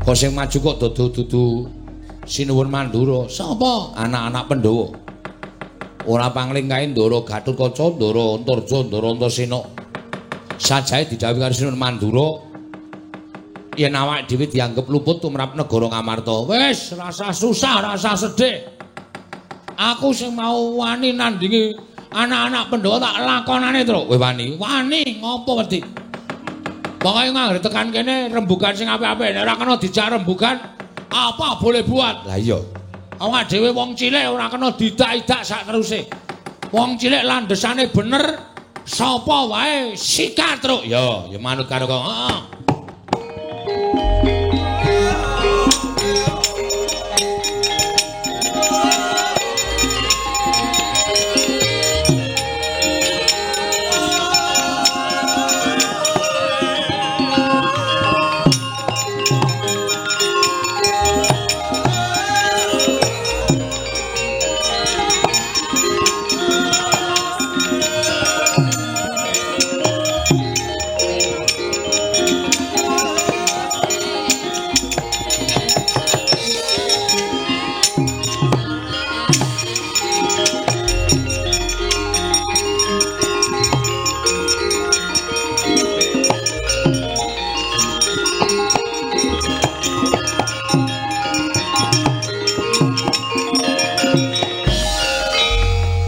Kok sing maju kok dudu Sinuwun Mandura. Sapa? Anak-anak Pandhawa. Ora pangling kae Ndara Gatotkaca, Ndara Antarja, Ndara Antasena. Sajae didhawuhi karo Sinuwun Mandura yen awake dhewe dianggep luput tumrap negara Ngamarta. Wis, rasa susah, rasa sedih. Aku sing mau wani nandingi anak-anak Pandhawa tak lakonane, Truk. Kowe wani? Wani ngopo wedi? Pokoke nganggere tekan kene rembugan sing apik-apik, nek ora kena dijak rembugan apa boleh buat. Lah iya. Awak dhewe wong cilik ora kena didak-idak sak teruse. Wong cilik landhesane bener, sapa wae sikat, Truk. Ya, ya manut karo kok. Heeh.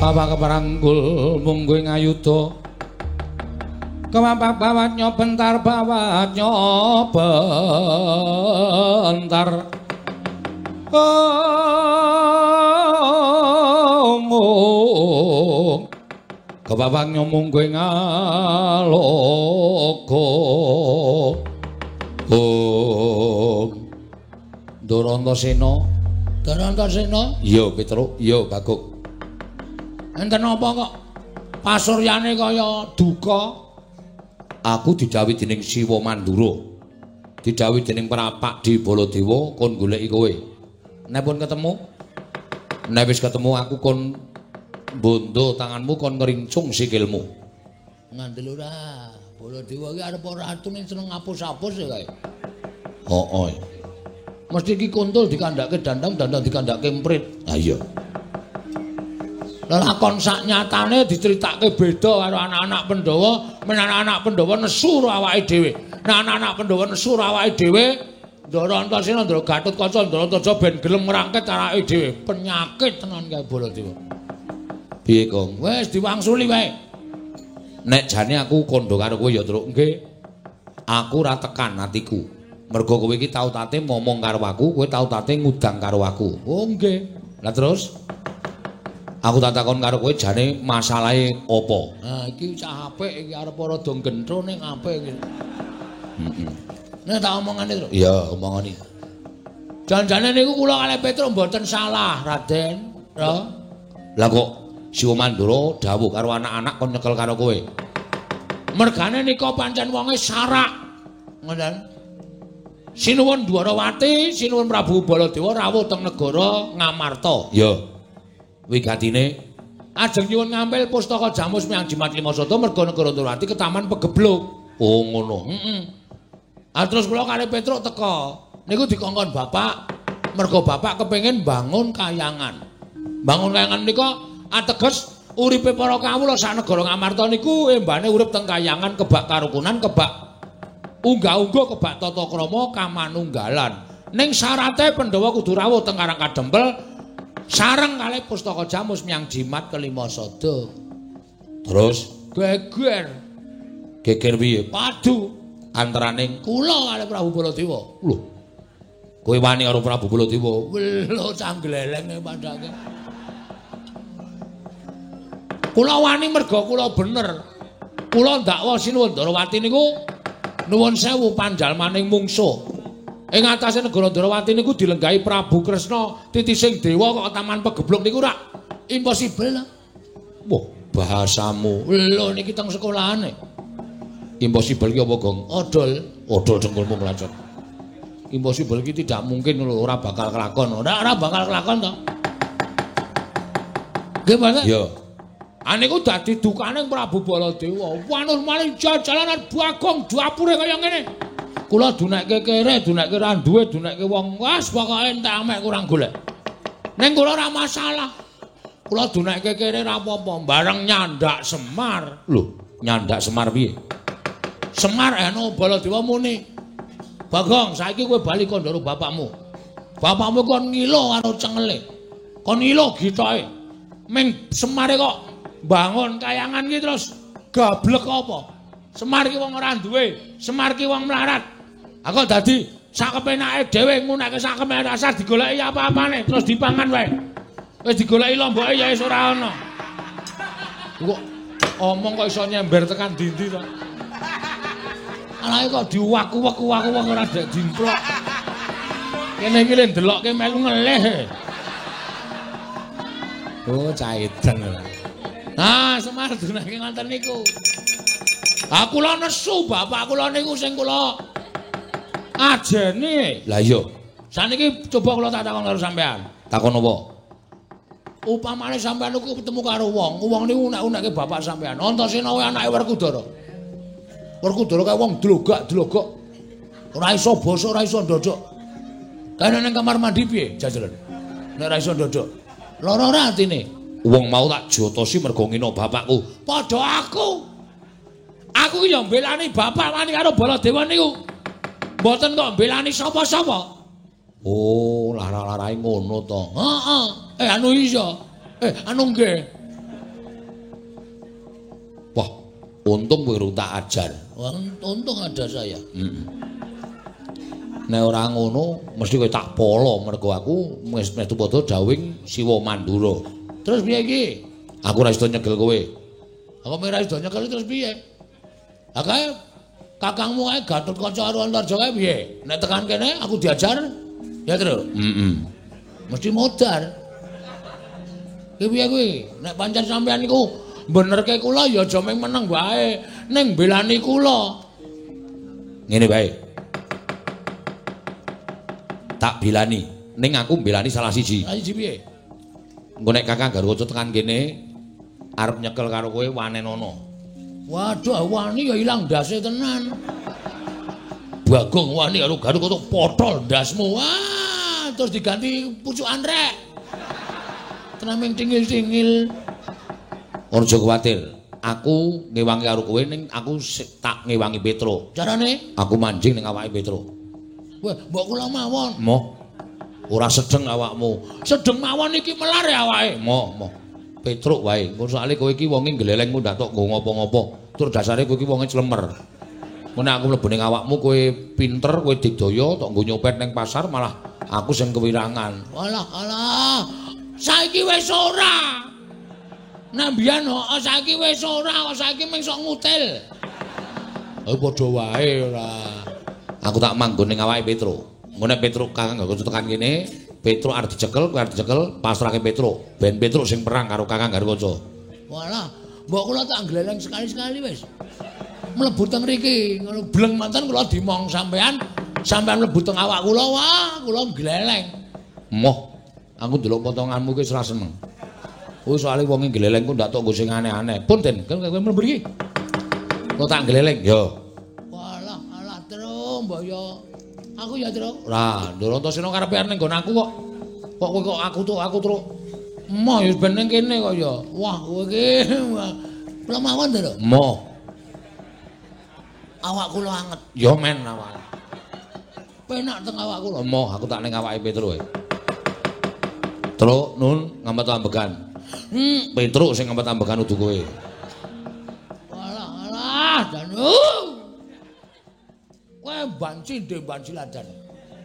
Bapak keparanggul mungguh ngayuda kemapak bawat nyobentar bawat nyobentar omong kebapak nyomungguh ngaloka om Ndara Antasena. Ndara Antasena? Iya Petruk, iya Baguk. Enten apa kok pasuryane kaya duka? Aku didhawuhi dening Siwa Mandura. Didhawuhi dening Prapak di Baladewa kon goleki kowe. Nek pun ketemu, nek wis ketemu aku kon bondo tanganmu kon ngrincung sikilmu. Ngandel ora? Baladewa iki arep ratu ning seneng ngapus-apus ya kae. Heeh. Mesti iki kontol dikandhake dandang, dandang dikandhake emprit. Ha iya. Lakon sak nyatane diceritake beda karo anak-anak Pandhawa, men anak-anak Pandhawa nesu karo awake dhewe. Nek anak-anak Pandhawa nesu karo awake dhewe, Ndara Antasena, Ndara Gatotkaca, Ndara Antarja ben gelem ngrangket awake dhewe. Penyakit tenan kae Baladewa. Piye, Kong? Wis diwangsuli wae. Nek jane aku kandha karo kowe ya, Truk. Nggih. Aku ora tekan atiku. Mergo kowe iki tau tate ngomong karo aku, kowe tau tate ngudang karo aku. Oh, nggih. Lah terus aku tak takon karo kowe jane masalahe apa? Ha iki cah apik iki arep rada gentro ning apik iki. Heeh. Nek tak omongane, Truk. Iya, omongane. Janjane niku kula kalih Petruk mboten salah, Raden. Lho. Lah kok Siwa Mandura dawuh karo anak-anak kon nyekel karo kowe. Mergane nika pancen wonge sarak. Ngoten. Sinuwun Dwarawati, Sinuwun Prabu Baladewa rawuh teng negara Ngamarta. Iya. Wigatine ajeng nyuwun ngampil pustaka Jamus Miang Jimat Lima Sata merga negara Ndrawati ketaman pegebluk. Oh ngono. Heeh. Ah terus kula kalih Petruk teka. Niku dikongkon bapak, merga bapak kepengin bangun kayangan. Bangun kayangan nika ateges uripe para kawula sak negara Ngamarta niku embane urip teng kayangan kebak karukunan, kebak unggah-ungguh, kebak tata krama kamanunggalan. Ning syarate Pandhawa kudu rawuh teng Karang Kadempel sareng kalih pustaka Jamus Miang Jimat kelima sada. Terus geger. Geger piye? Padu antaraning kula kalih Prabu Baladewa. Lho. Kowe wani karo Prabu Baladewa? Lho canggleleng padake. Kula wani merga kula bener. Kula ndakwa Sinuwun Ndrawati niku nuwun sewu panjalmaning mungsuh. Ing atase negara Ndrawati niku dilenggahi Prabu Kresna titising dewa kok taman pegebluk niku rak impossible lah. Wah, bahasamu. Lho niki teng sekolahane. Impossible ki apa, Gong? Odol, odol dengkulmu mlacot. Impossible ki tidak mungkin lho, ora bakal kelakon. Ora bakal kelakon to. Nggih, Mas? Iya. Aniku dadi dukane Prabu Baladewa. Wanur maling jajalanan Bagong dapure kaya ngene. Kula dunekke kere, dunekke ra duwe, dunekke wong. Wes pokoke entek amek kurang golek. Ning kula ora masalah. Kula dunekke kere ra apa-apa, bareng nyandak Semar. Lho, nyandak Semar piye? Semar eno Baladewa muni. Bagong, saiki kowe bali kandha bapakmu. Bapakmu kon ngilo karo cengele. Kon ngilo gitoke. Ming Semare kok bangun kayangan ki terus gablek apa? Semar ki wong ora duwe, Semar ki wong melarat. Aku dadi sak kepenake dhewe ngunake sak kepenake rasa digoleki apa-apane terus dipangan wae. Wis digoleki lomboke ya wis ora ana. Kok omong kok iso nyember tekan ndi-ndi to? Alae kok diwaku-waku-waku ora dek dimplok. Kene iki le ndelokke melu ngelih. Oh, caedan. Nah, Semar dunake ngoten niku. Ah kula nesu bapak kula niku sing kula ajeni. Lah iya. Saniki coba kula tak takon karo sampean. Takon apa? Upamane sampean niku ketemu karo wong, wong niku unek-unekke bapak sampean. Antasena kuwi anake Werkudara. Werkudara kae wong dlogak-dlogok. Ora iso basa, ora iso ndodok. Kae nang kamar mandi piye jajalan? Nek ora iso ndodok. Lara ora atine? Wong mau tak jotosi mergo ngino bapakku. Padha aku. Aku ya mbelani bapak wani karo Baladewa niku. Mboten kok mbelani sapa-sapa. Oh, lara-larae ngono to. Heeh. Anu iya. Anu nggih. Wah, untung kowe tak ajar. Untung ada saya. Heeh. Nek ora ngono mesti kowe tak polo mergo aku wis metu padha dawing Siwa Mandura. Terus piye iki? Aku ora iso nyekel kowe. Aku ora iso nyekel terus piye? Ha kae kakangmu kae Gatotkaca karo Antarja kae piye? Nek tekan kene aku diajar ya, Tru? Heeh. Mesti modar. Ki piye kuwi? Nek pancen sampean niku benerke kula ya aja mung meneng wae, ning belani kula. Ngene wae. Tak belani, ning aku mbelani salah siji. Salah siji piye? Engko nek Kakang Garwaca tekan kene arep nyekel karo kowe wanenono. Waduh, wani ya ilang ndase tenan. Bagong wani karo Garwaca potol ndasmu. Wah, terus diganti pucukan rek. Tenan ming tingil-tingil. Aja kuwatir, aku ngewangi karo kowe ning aku tak ngewangi Petro. Carane? Aku manjing ning awake Petro. Wah, mbok kula mawon. Moh. Ora sedeng awakmu. Sedeng mawon iki melar ya awake. Moh, moh. Petruk wae. Engko soalé kowe iki wonge gleleng ndak tok nggo ngopo-ngopo. Tur dasare kowe iki wonge clemer. Engko nek aku mlebu ning awakmu kowe pinter, kowe digdaya tok nggo nyopet ning pasar malah aku sing kewirangan. Alah, alah. Saiki wis ora. Nek mbiyen heeh saiki wis ora, kok saiki mung sok ngutil. Oh padha wae ora. Aku tak manggon ning awake Petro. Engko nek Petro Kakang Garwaca tekan kene, Petro arep dicekel, kowe arep dicekel, pasrahke Petro. Ben Petro sing perang karo Kakang Garwaca. Walah, mbok kula tak gleleng sekali-sekali wis. Mlebu teng mriki, ngono bleng manten kula dimong sampean, sampean mlebu teng awak kula, wah, kula gleleng. Moh, aku ndelok potonganmu ki wis ora seneng. Kuwi soalé wonge gleleng ku ndak tok nggo sing aneh-aneh. Pun Den, kowe mlebu mriki. Kula tak gleleng, yo. Walah, alah, Tru, mbok yo. Aku ya, Tru. Lah, Ndoro Antasena karepe arep ning nggon aku kok. Kok kowe kok aku tuk, aku truk. Moh ya ben ning kene kok ya. Wah, kowe iki. Kula mawon to, Tru. Moh. Awak kula anget. Ya men awak. Penak teng awak kula. Moh, aku tak ning awake Petro. Truk nun ngamet ambegan. Petruk sing ngamet ambegan udu kowe. Alah, alah, janu. Kowe banci ndek banci ladan.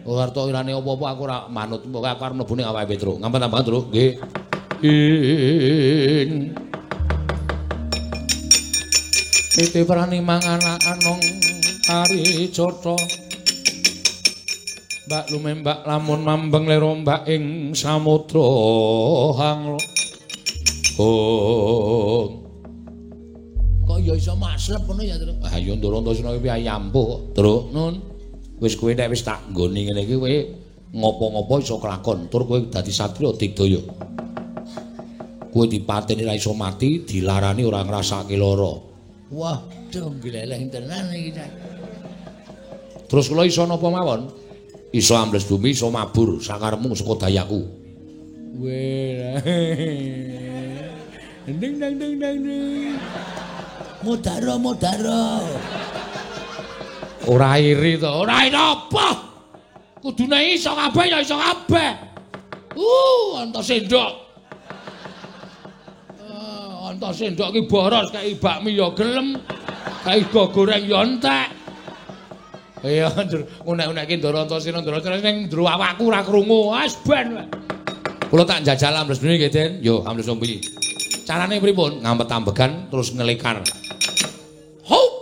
Ora arep irane apa-apa aku ora manut. Pokoke aku arep mlebu ning awake Petruk. Ngamet ambegan, Truk. Nggih. Ing Titi prani mangan anong ari cotho. Mbak lumembak lamun mambeng lero mbak ing samudra hang. Oh. Kok ya iso maslep ngono ya, Truk? Ah ya Ndoro Antasena iki piye ampuh kok, Truk. Nun. Wis kowe nek wis tak nggoni ngene iki kowe ngopo-ngopo iso kelakon, tur kowe dadi satriya digdaya. Kowe dipateni ra iso mati, dilarani ora ngrasake lara. Wah, dong gleleng tenan iki. Terus kula iso napa mawon? Iso ambles bumi, iso mabur sakarepmu saka dayaku. Weh. Ding dang ding dang ding. Modaro modaro. Ora iri to, ora iri apa? Kudune iso kabeh ya iso kabeh. Anta sendok. Anta sendok ki boros kaya bakmi ya gelem, kaya go goreng ya entek. Iya, unek-unekke Ndara Antasena, Ndara Antasena ning njero awakku ora krungu. Wis ben. Kula tak njajal ambles bumi nggih, Den. Yo, ambles bumi. Carane pripun? Ngampet ambegan terus ngelekar. Hup.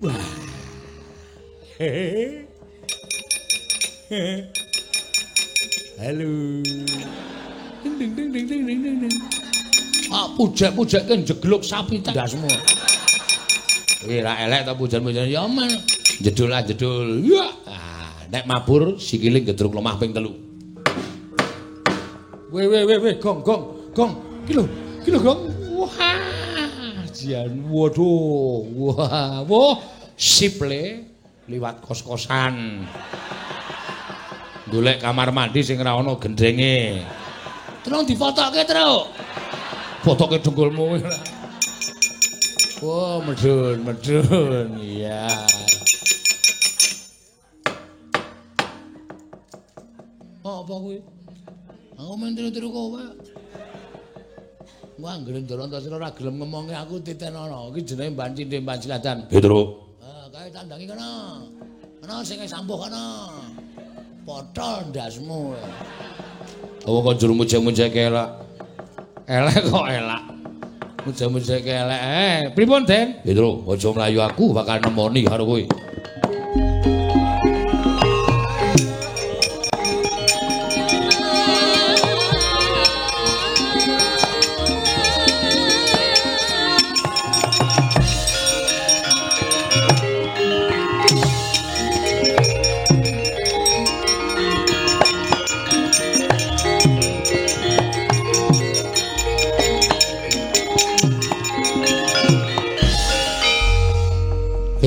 Wah. Halo. Ding ding ding ding ding ding ding. Ah, pujek-pujekke njegluk sapi ndasmu. Kuwi ra elek ta pujan-pujan ya men. Jedul lah jedul. Ya. Ah, nek mabur sikile gedruk lemah ping 3. Weh weh weh weh gong gong gong. Ki lho, ki lho gong. Wah, jian waduh. Wah, wah sip le liwat kos-kosan. Golek kamar mandi sing ora ana gendenge. Tolong difotoke, Truk. Fotoke dengkulmu. Wah, medun, medun. Iya. Oh, apa kuwi? Aku main tiru-tiru kowe. Wah, anggere Ndara Antasena ora gelem ngomongi aku titenono. Iki jenenge Mbancinde Mbanciladan. Petruk. Ah, kae tandangi kono. Kono sing sambuh kono. Potol ndasmu. Apa kok juru mujek-mujeke elak? Elek kok elak. Mujek-mujeke elek. Pripun, Den? Petruk, aja mlayu aku bakal nemoni karo kowe.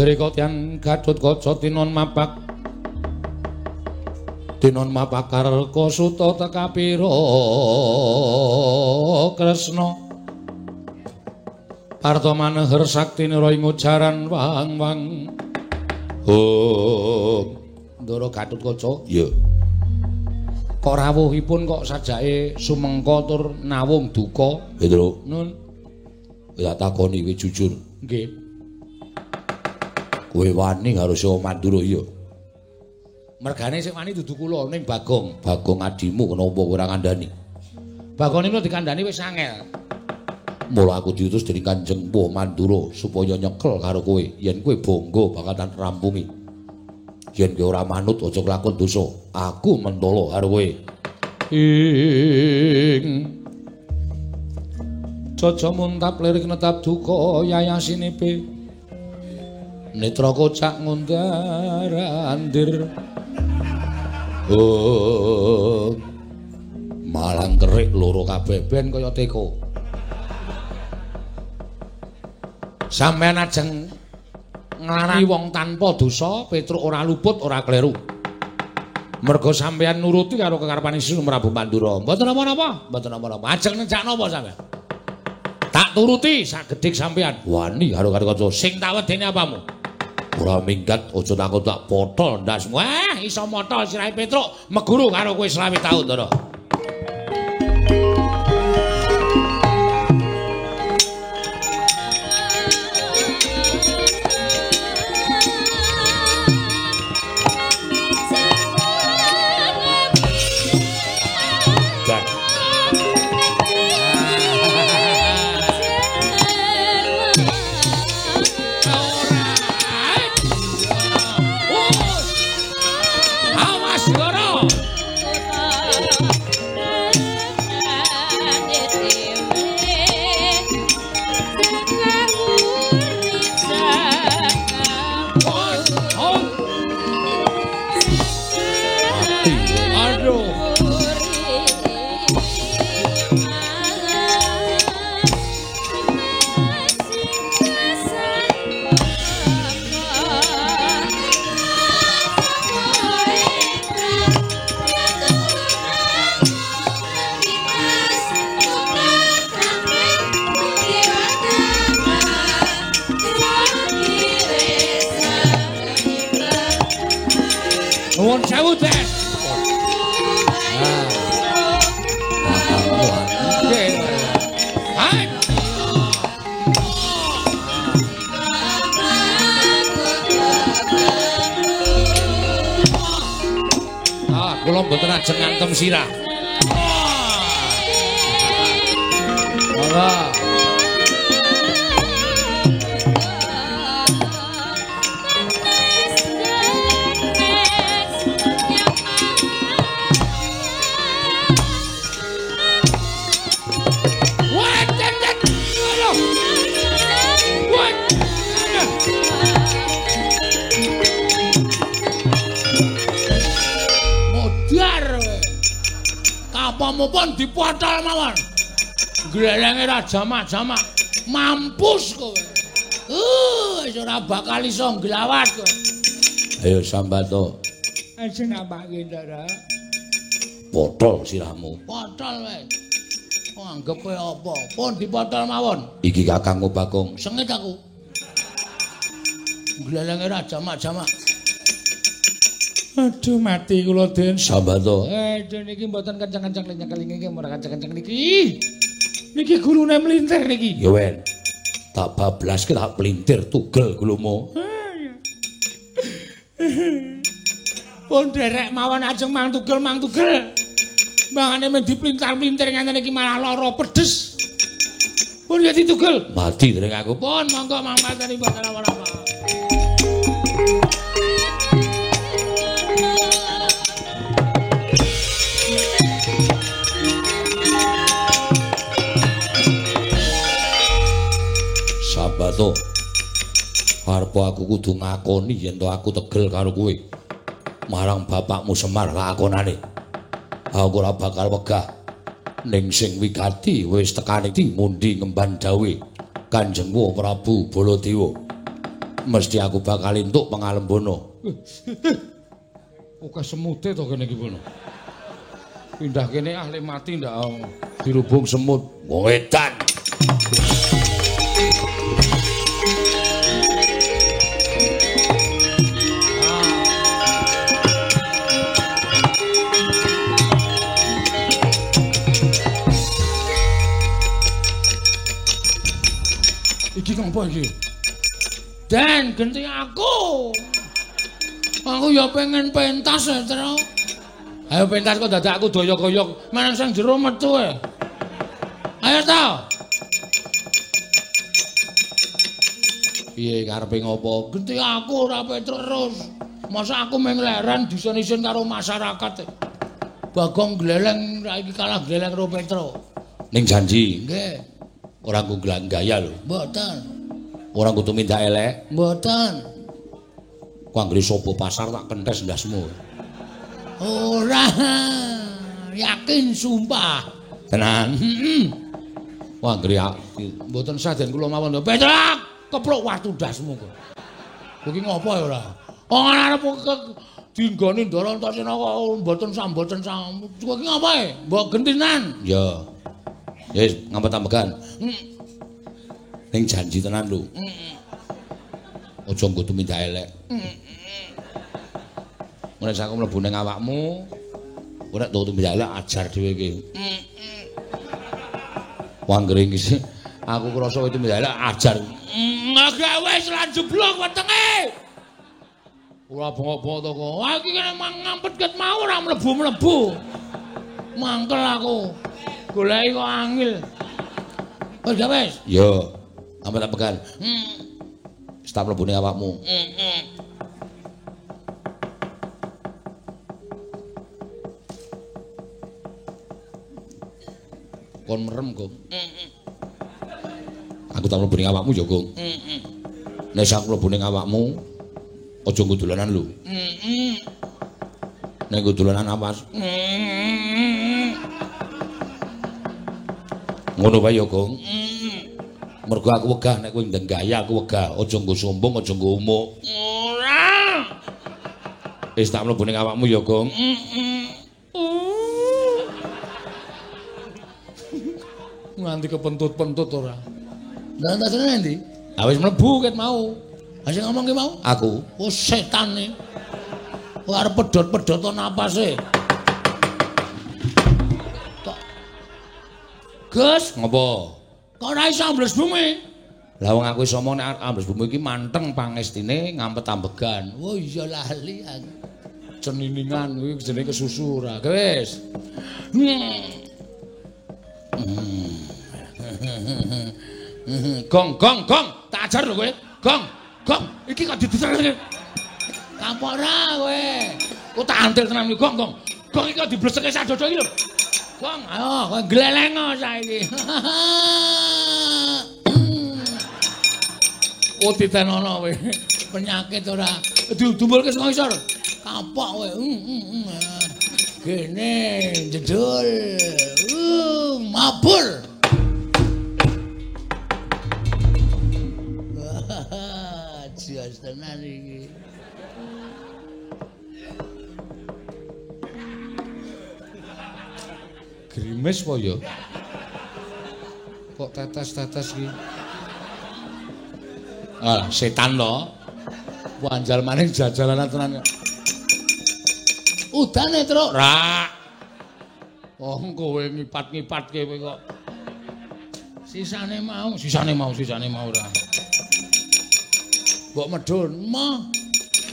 Rikotian Gatotkaca tinon mapak tinon mapakarka suta tekapira Kresna Parta maneher sakti nira ing ujaran wang-wang. Oh, Ndara Gatotkaca. Iya. Kok rawuhipun kok sajake sumengka tur nawung duka? Petro. Nun. Ya takoni kowe jujur. Nggih. Kowe wani karo Siwa Mandura iya. Mergane sing wani dudu kula ning Bagong. Bagong adimu kenapa kowe ora ngandani? Bagong niku dikandani wis angel. Mula aku diutus dening Kanjeng Mpu Mandura supaya nyekel karo kowe. Yen kowe bangga bakal tak rampungi. Yen kowe ora manut aja kelakon dosa. Aku mentolo karo kowe. Ing Caca muntap lirik netap duka yayasinipe. Netra kocak ngundar andir. Oh, malang kerik loro kabeh ben kaya teko. Sampeyan ajeng nglarani wong tanpa dosa, Petruk ora luput, ora kleru. Merga sampeyan nuruti karo kekarepane Sri Prabu Mandura. Mboten napa-napa, mboten napa-napa. Ajeng nejak napa sampeyan? Tak turuti sak gedhik sampeyan. Wani karo kanca sing tak wedeni apamu? Ora minggat, aja takut tak potol ndasmu. Wah, iso motol sirahe Petruk, meguru karo kowe 25 taun, Ndara. Awas, Ndara. Nuwun sewu, Den. Ah. Ah, kula mboten ajeng ngantem sirah. Monggo. Pun dipotol mawon. Glelenge ra jamak-jamak. Mampus kowe. Wis ora bakal iso nglawat kowe. Ayo Sambato. Ajeng napake, Ndara? Potol sirahmu. Potol wae. Anggep kowe apa? Pun dipotol mawon. Iki Kakangku Bagong. Sengit aku. Glelenge ra jamak-jamak. Aduh mati kula Den. Sambato. Aduh niki mboten kenceng-kenceng nyekel niki ora kenceng-kenceng niki. Niki gulune mlintir niki. Ya wen. Tak bablaske tak plintir tugel gulumu. Pun derek mawon ajeng mang tugel mang tugel. Mangane men diplintar-plintir ngenten iki malah lara pedes. Pun ya ditugel. Mati dereng aku. Pun monggo mang mateni mboten apa-apa. Sambato. Arep aku kudu ngakoni yen to aku tegel karo kowe. Marang bapakmu Semar lakonane. Aku ora bakal wegah. Ning sing wigati wis tekane iki mundi ngemban dawuhe Kanjeng Prabu Baladewa. Mesti aku bakal entuk pangalembana. Oke semute to kene iki pono. Pindah kene ah le mati ndak dirubung semut. Wong edan. Iki ngopo iki? Den, genti aku. Aku ya pengen pentas ya, Tru. Ayo pentas kok dadak aku doyok-doyok. Manang sing jero metu e. Ayo ta. Piye karepe ngopo? Genti aku ora terus. Masa aku mung leren disen-isen karo masyarakat. Bagong gleleng saiki kalah gleleng karo Petro. Ning janji. Nggih. Ora nggo gaya lho. Mboten. Ora nggo tumindak elek. Mboten. Ku anggere sapa pasar tak kentes ndasmu. Ora. Yakin sumpah. Tenan. Heeh. Ku anggere mboten sah den kula mawon. Petruk, keplok watu ndasmu kok. Kowe iki ngopo ya ora? Wong arep dinggoni Ndara Antasena kok mboten sah mboten sah. Kowe iki ngopo e? Mbok gentinan. Ya. Wis ngampet-ambegan. Ning janji tenan lho. Aja nggo tumindak elek. Nek aku mlebu ning awakmu, ora nek tumindak elek ajar dhewe iki. Wanggere iki aku krasa kowe tumindak elek ajar. Agak wis lan jeblok wetenge. Ora bengok-bengok to kok. Wah iki kene ngampet ket mau ora mlebu-mlebu. Mangkel aku. Goleki kok angil. Wis gak wis? Yo. Ampet-ampegan. Wis tak mlebu ning awakmu. Kon merem, Gong. Aku tak mlebu ning awakmu ya, Gong. Nek sak mlebu ning awakmu, aja nggo dolanan lho. Nek nggo dolanan awas. Ngono wae ya, Gong. Mergo aku wegah nek kowe ndeng gaya aku wegah. Aja nggo sombong, aja nggo umuk. Ora. Wis tak mlebu ning awakmu ya, Gong. Nganti kepentut-pentut ora. Lah entasane endi? Ha wis mlebu ket mau. Ha sing ngomong ki mau? Aku. Oh setan e. Kowe arep pedhot-pedhot napase. Tok. Gus, ngopo? Kok ora iso ambles bumi? Lah wong aku iso omong nek ambles bumi iki manteng pangestine ngampet ambegan. Oh iya lali aku. Ceniningan kuwi jenenge kesusu ora. Wis. Gong gong gong, tak ajar lho kowe. Gong, gong, iki kok diditer. Kapok ora kowe. Kok tak antil tenan iki gong gong. Gong iki kok dibleseke sak dodo iki lho. Gong, ayo kowe gleleng saiki. Oh ditenono kowe. Penyakit ora. Didumpulke saka isor. Kapok kowe. Gene jedul. Mabur. Jos tenan iki. Grimes po ya? Kok tetes-tetes iki? Ah, setan to. Wanjal maning jajalanan tenan. Udane, Truk. Ra. Oh, kowe ngipat-ngipatke kowe kok. Sisane mau, sisane mau, sisane mau ora. Mbok medhun, mah.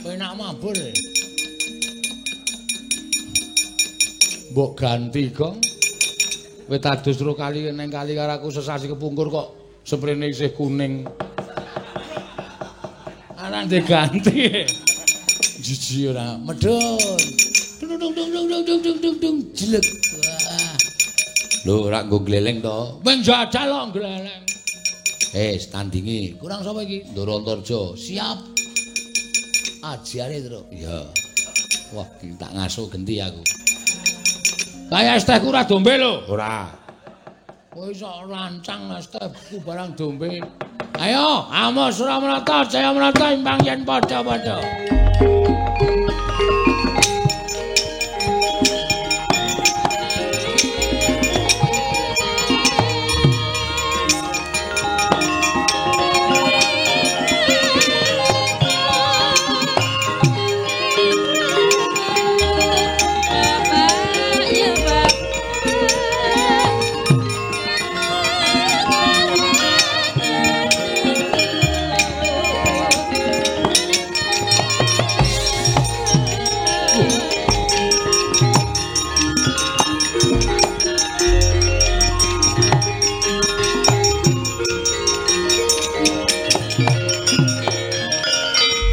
Penak mabur. Mbok ganti, Gong. Kowe tadus ro kali neng kali karo aku sesasi kepungkur kok sprene isih kuning. Ana diganti. Jiji ora. Medhun. Dung dung dung dung dung dung dung dung jelek. Wah. Lho ora nggo gleleng to. Men jajal kok gleleng. Tandingi. Kurang sapa iki? Ndara Antarja. Siap. Ajiane, Truk. Iya. Wah, tak ngasuh genti aku. Kaya es tehku ora dombe lho. Ora. Kowe iso rancang es tehku barang dombe. Ayo, amo Suramarta, Jayamarta imbang yen padha-padha.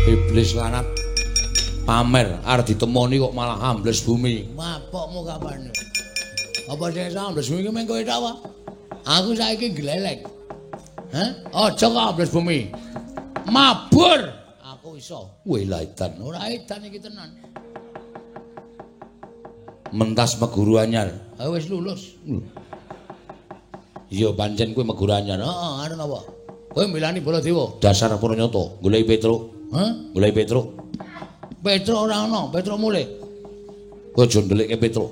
Iblis lanat pamer arep ditemoni kok malah ambles bumi. Mapokmu kapan? Apa sing iso ambles bumi ki mung kowe tok apa? Aku saiki gleleng. Hah? Aja kok ambles bumi. Mabur aku iso. Weh lah edan. Ora edan iki tenan. Mentas meguru anyar. Ha wis lulus. Iya pancen kowe meguru anyar. Heeh, arep apa? Kowe milani Baladewa. Dasar Puranyata, goleki Petruk. Hah? Goleki Petruk. Petruk ora ana, Petruk mulih. Kowe aja ndelikke Petruk.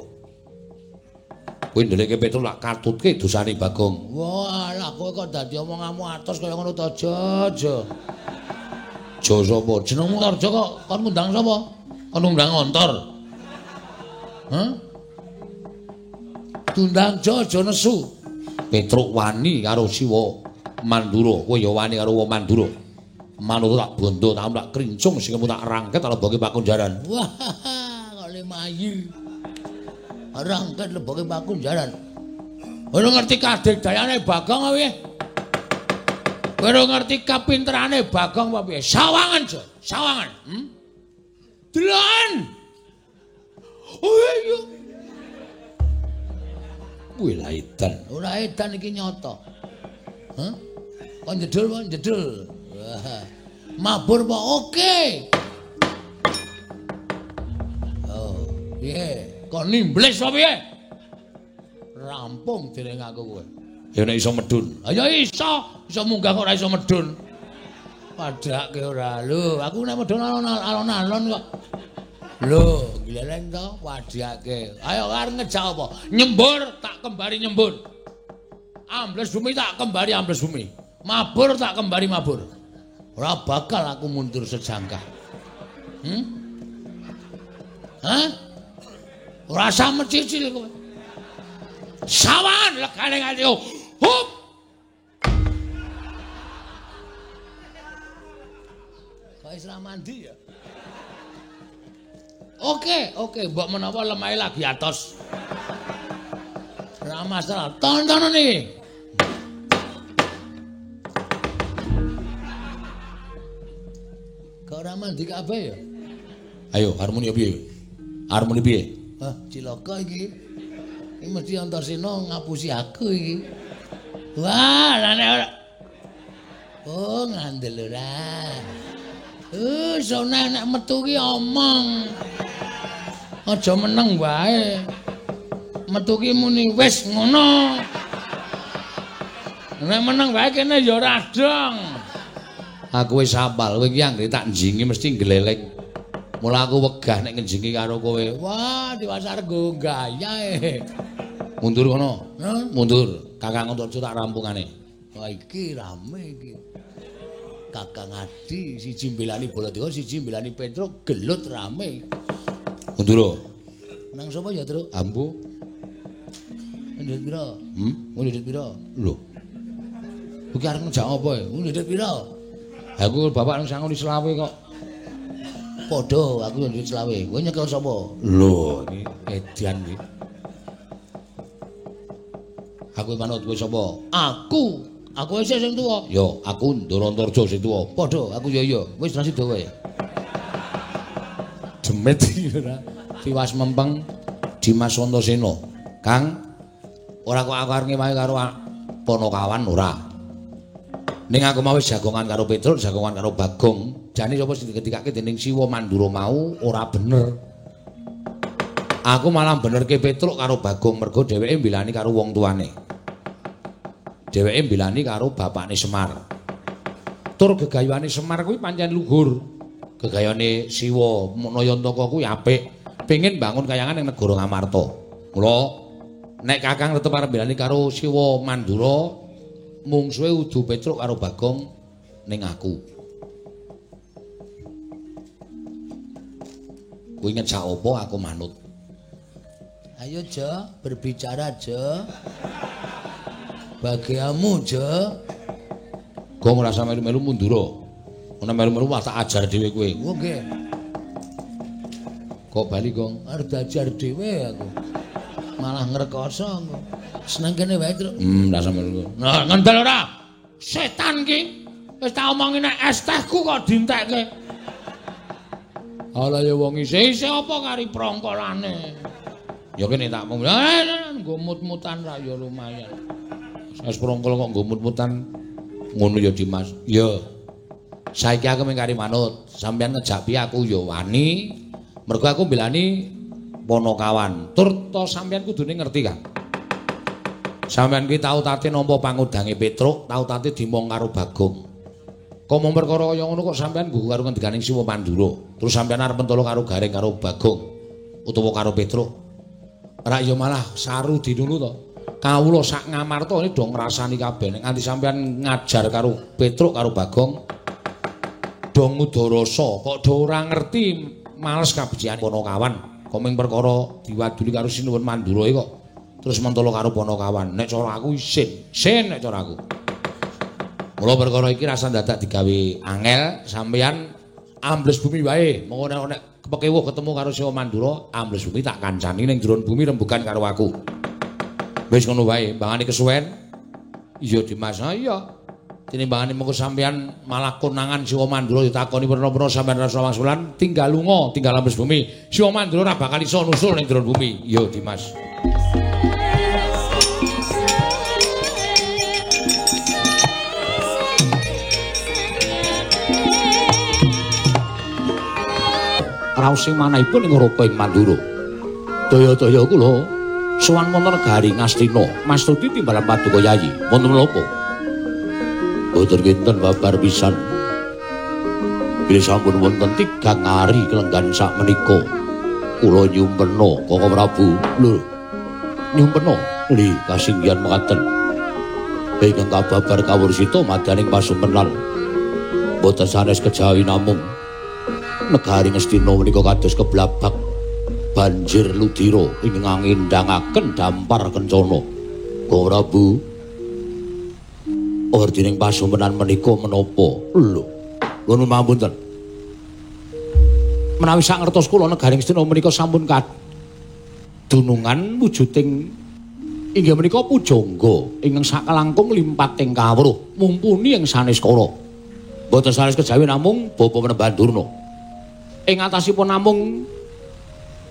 Kowe ndelikke Petruk lak katutke dosane Bagong. Wah, lah kowe kok dadi omonganmu atos kaya ngono to, Aja, aja. Ja sapa? Jenengmu Tarja kok kon ngundang sapa? Kon ngundang Antar. Hah? Tundang ja aja nesu. Petruk wani karo Siwa Mandura, kowe ya wani karo wong Mandura. Manut tak bondo, tak tak krincung sing tak rangket leboke pakunjaran. Wah, kok le mayu. Rangket leboke pakunjaran. Ora ngerti kadegdayane Bagong apa piye? Ora ngerti kapinterane Bagong apa piye? Sawangan, Jo, sawangan. Deloken. Oh iya. Wih lah edan. Ora edan iki nyata. Hah? Kon jedul, kon jedul. Wah. Mabur apa? Oke. Oh, piye? Kon nimbles apa piye? Rampung dereng aku kowe. Ya nek iso medun. Ha ya iso, iso munggah kok ora iso medun. Padhake ora. Lho, aku nek medun alon-alon kok. Lho, gleleng to wadhake. Ayo arep ngejak apa? Nyembur tak kembari nyembur. Ambles bumi tak kembari ambles bumi. Mabur tak kembari mabur. Ora bakal aku mundur sejangkah. Hah? Ora usah mecicil kowe. Sawan legane nganti hup. Kok wis ra mandi ya? Oke, oke, mbok menawa lemahe lagi atos. Ora masalah. Tontonan iki. Kok ora mandi kabeh ya? Ayo, harmoni piye? Harmoni piye? Hah, cilaka iki. Iki mesti Antasena ngapusi aku iki. Wah, lah nek ora. Oh, ngandel ora. Sone nek metu ki omong. Aja meneng wae. Metu ki muni wis ngono. Nek meneng wae kene ya ora dong. Aku wis hafal, kowe iki anggere tak njingi mesti gleleng. Mula aku wegah nek ngenjingi karo kowe. Wah, diwasar nggo gayae. Mundur kono. Mundur. Kakang Antarja tak rampungane. Wah, iki rame iki. Kakang Adi siji mbelani Baladewa, siji mbelani Petruk, gelut rame. Mundur. Nang sapa ya, Truk? Ambu. Ndhit pira? Ndhit pira? Lho. Iki arep ngejak apa ya? Ndhit pira? Aku bapak nang sangoni selawe kok. Padha, aku yo ndhit selawe. Kowe nyekel sapa? Lho, iki edan iki. Aku manut kowe sapa? Aku. Aku isih sing tuwa. Yo, aku Ndara Antarja sing tuwa. Padha, aku yo iya. Wis ra sida kowe. Demit iki ora. Tiwas mempeng Dimas Antasena. Kang, ora kok aku arep ngewahi karo Panakawan ora. Ning aku mau wis jagongan karo Petruk, jagongan karo Bagong. Jane sapa sing diketikake dening Siwa Mandura mau ora bener. Aku malah benerke Petruk karo Bagong mergo dheweke mbelani karo wong tuane. Dheweke mbelani karo bapakne Semar. Tur gegayuhane Semar kuwi pancen luhur. Gegayane Siwa Nayantaka kuwi apik. Pengin bangun kayangan ning negara Ngamarta. Mula nek Kakang tetep arep mbelani karo Siwa Mandura, mungsuhe udu Petruk karo Bagong ning aku. Kuwi ngejak apa aku manut. Ayo Jo, berbicara Jo. Bagiamu Jo. Gong ora usah melu-melu mundura. Ana melu-melu wah tak ajar dhewe kowe. Oh nggih. Kok bali Gong? Arep diajar dhewe aku. Malah ngrekoso aku. Seneng kene wae, Truk. Ora usah melu. Nah, ngendel ora? Setan ki. Wis tak omongi nek es tehku kok dientekke. Ala ya wong isih-isih apa kari prongkolane. Ya kene tak mung nggo mut-mutan ra ya lumayan. Es prongkol kok nggo mut-mutan ngono ya Dimas. Ya. Saiki aku mung kari manut. Sampeyan ngejak piye aku ya wani. Mergo aku mbelani Panakawan. Tur to sampeyan kudune ngerti kan. Sampeyan kuwi tau tate nampa pangudange Petruk, tau tate dimong karo Bagong. Kok mung perkara kaya ngono kok sampeyan nggugu karo ngendikaning Siwa Mandura. Terus sampeyan arep mentolo karo Gareng karo Bagong utawa karo Petruk. Ora ya malah saru dinulu to. Kawula sak Ngamarta ini do ngrasani kabeh. Nek nganti sampeyan ngajar karo Petruk karo Bagong do ngudarasa, kok do ora ngerti males kabecikan Panakawan. Kok mung perkara diwaduli karo Sinuwun Mandura kok terus mentolo karo Panakawan. Nek cara aku isin, isin nek cara aku. Mula perkara iki rasa dadak digawe angel, sampeyan ambles bumi wae. Mengko nek kepekewuh ketemu karo Siwa Mandura, ambles bumi tak kancani ning jero bumi rembugan karo aku. Wis ngono wae, mbangane kesuwen. Iya Dimas, iya. Tinimbangane mengko sampeyan malah konangan Siwa Mandura ditakoni werna-werna sampeyan rasa wangsulan, tinggal lunga, tinggal ambles bumi. Siwa Mandura ora bakal iso nusul ning jero bumi. Iya Dimas. Raos sing manahipun ing Raka ing Mandura. Daya-daya kula sowan wonten negari Ngastina, mastuti timbalan Paduka Yayi. Wonten menapa? Boten kinten babar pisan. Bilih sampun wonten tigang ari kelenggan sakmenika. Kula nyumpena Kaka Prabu. Lho. Nyumpena li kasinggihan mekaten. Ingkang kababar kawursita madyaning pasumpenan. Boten sanes kejawi namung negari Ngastina menika kados keblabak. Banjir ludira ingkang ngendangaken dampar kencana. Prabu, werdining pasumenan menika menapa? Lho, nuwun pangapunten. Menawi sangertos kula negaring Astina menika sampun kadunungan wujuding inggih menika pujangga ingkang sakalangkung limpating kawruh mumpuni ing sanes kala. Mboten sanes kejawi namung Bapak Panembahan Durna. Ing atasipun namung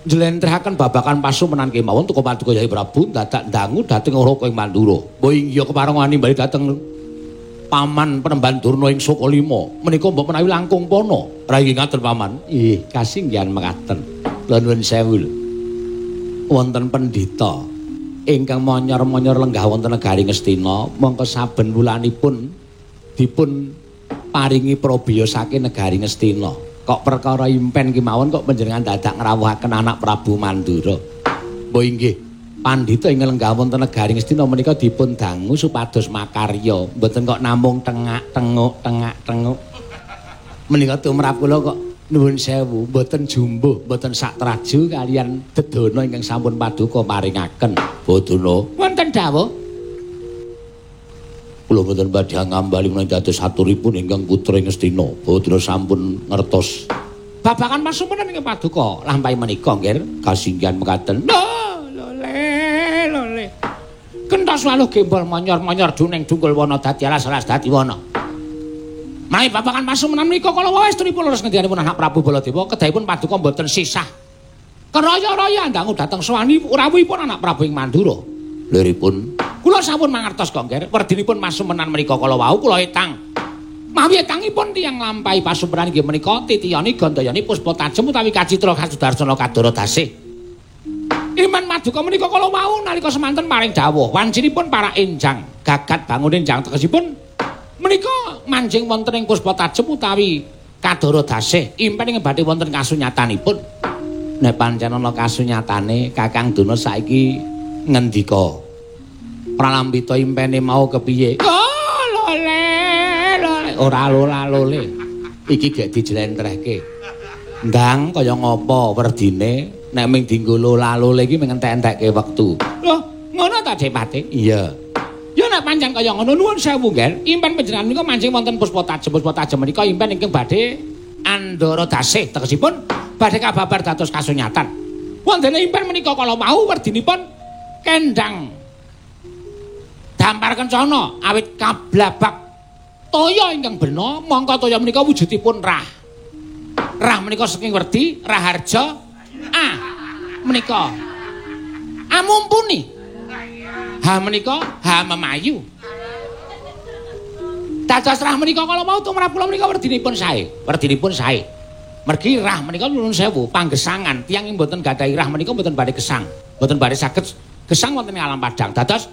njlentrehaken babagan pasumenan kemawon tuka paduka Yai Prabu dadak ndangu dhateng Raka ing Mandura. Mbok inggih kepareng wani bali dhateng Paman Panembahan Durna ing Sukalima. Menika mbok menawi langkung pana. Rayi ngaten Paman. Nggih, kasinggihan mekaten. Kula nuwun sewu lho. Wonten pendhita ingkang monyor-monyor lenggah wonten negari Ngastina, mongko saben wulanipun dipun paringi prabiya saking negari Ngastina. Kok perkara impen kemawon kok panjenengan dadak ngrawuhaken anak Prabu Mandura. Mbok inggih, pandhita ing lenggah wonten negari Ngastina menika dipun dangu supados makarya, mboten kok namung tengak-tenguk tengak-tenguk. Menika tumrap kula kok nuwun sewu, mboten jumbuh, mboten satraju kalian dedana ingkang sampun paduka paringaken. Bodana wonten dawuh. Kula mboten badhe ngambali menawi dados aturipun ingkang putra Ngastina. Bodana sampun ngertos babagan pasumenan ingkang paduka lampahi menika nggih kasinggihan mekaten. Lho, lole, lole. Kentos waluh gembol monyor-monyor duning dungkul wana dadi alas-alas dadi wana. Menawi babagan pasumenan menika kala wau estunipun leres ngendikanipun anak Prabu Baladewa kedahipun paduka mboten sisah. Keraya-raya ndangu dhateng sowani rawuhipun anak Prabu ing Mandura. Liripun kula sampun mangertos kok nggih, werdinipun pasumenan menika kala wau kula etang. Mawi etangipun tiyang lampahi pasumenan inggih menika titiyani gandayani puspa tajem utawi kacitra kasudarsana kadara dasih. Iman maduka menika kala wau nalika semanten paring dawuh wancinipun para enjang gagat bangun enjang tegesipun menika manjing wonten ing puspa tajem utawi kadara dasih impen ing badhe wonten kasunyatanipun. Nek pancen ana kasunyatane Kakang Durna saiki ngendika pralambita impene mau kepiye? Oh, lole, lole. Ora lola-lole. Iki gek dijlentrehke. Ndang kaya ngapa werdine nek ming dienggo lola-lole iki mung entek-entekke wektu. Loh, ngono ta Depate? Iya. Ya nek pancen kaya ngono nuwun sewu nggih. Impen panjenengan menika mancing wonten puspa tajem, puspa tajem menika impen ingkang badhe andhara dasih tegesipun badhe kababar dados kasunyatan. Wontene impen menika kala wau werdinipun kendang dampar kencana awit kablabak toya ingkang bena mongko toya menika wujudipun rah. Rah menika saking werdi raharja a menika amumpuni. Ha menika ha memayu. Dados rah menika kala wau tumrap kula menika werdinipun sae. Werdinipun sae. Mergi rah menika nuwun sewu panggesangan tiyang ing mboten gadhahi rah menika mboten badhe gesang, mboten badhe saged gesang wonten ing alam padang. Dados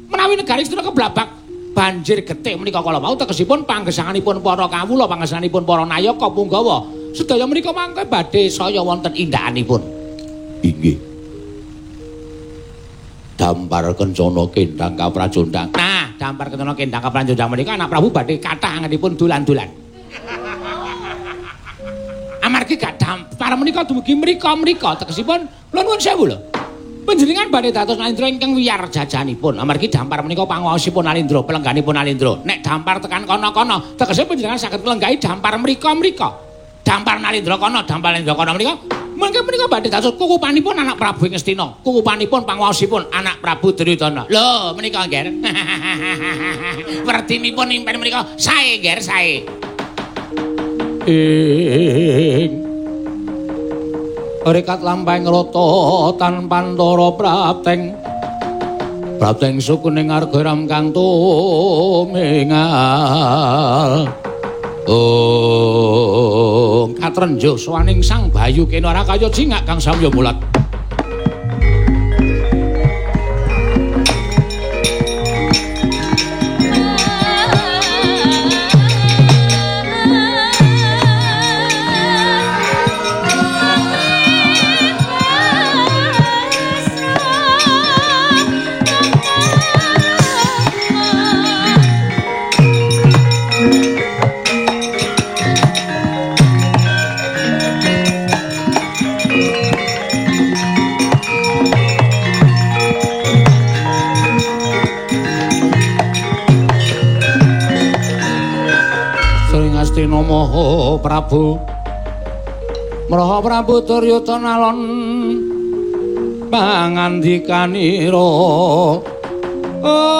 menawi negari Astina keblabak banjir getih menika kala wau tegesipun panggesanganipun para kawula, panggesanganipun para nayaka punggawa sedaya menika mangke badhe saya wonten indakanipun. Inggih. Dampar kencana kendang kaprajondang. Nah, dampar kencana kendang kaprajondang menika anak Prabu badhe kathah angenipun dolan-dolan. Amargi gak dampar menika dumugi mrika-mrika tegesipun kula nuwun sewu lho. Panjenengan badhe dados Nalindra ingkang wiyar jajanipun. Amargi dampar menika panguwaosipun Nalindra, pelengganipun Nalindra. Nek dampar tekan kono-kono, tegese panjenengan saged nglenggahi dampar mrika-mrika. Dampar Nalindra kono, dampar Nalindra kono menika mengke menika badhe dados kukupanipun anak Prabu ing Ngastina, kukupanipun panguwaosipun anak Prabu Duryudana. Lho, menika nggih. Werdinipun impen menika sae nggih, sae. Ing rekat lampahing rata tanpantara prapteng prapteng sukuning arga ram kang tumingal. Oh, katrenjuh sowaning Sang Bayu kena ora kaya cingak kang samya mulat. Ngastina Maha Prabu. Mraha Prabu Duryudana alon pangandikanira. Ong.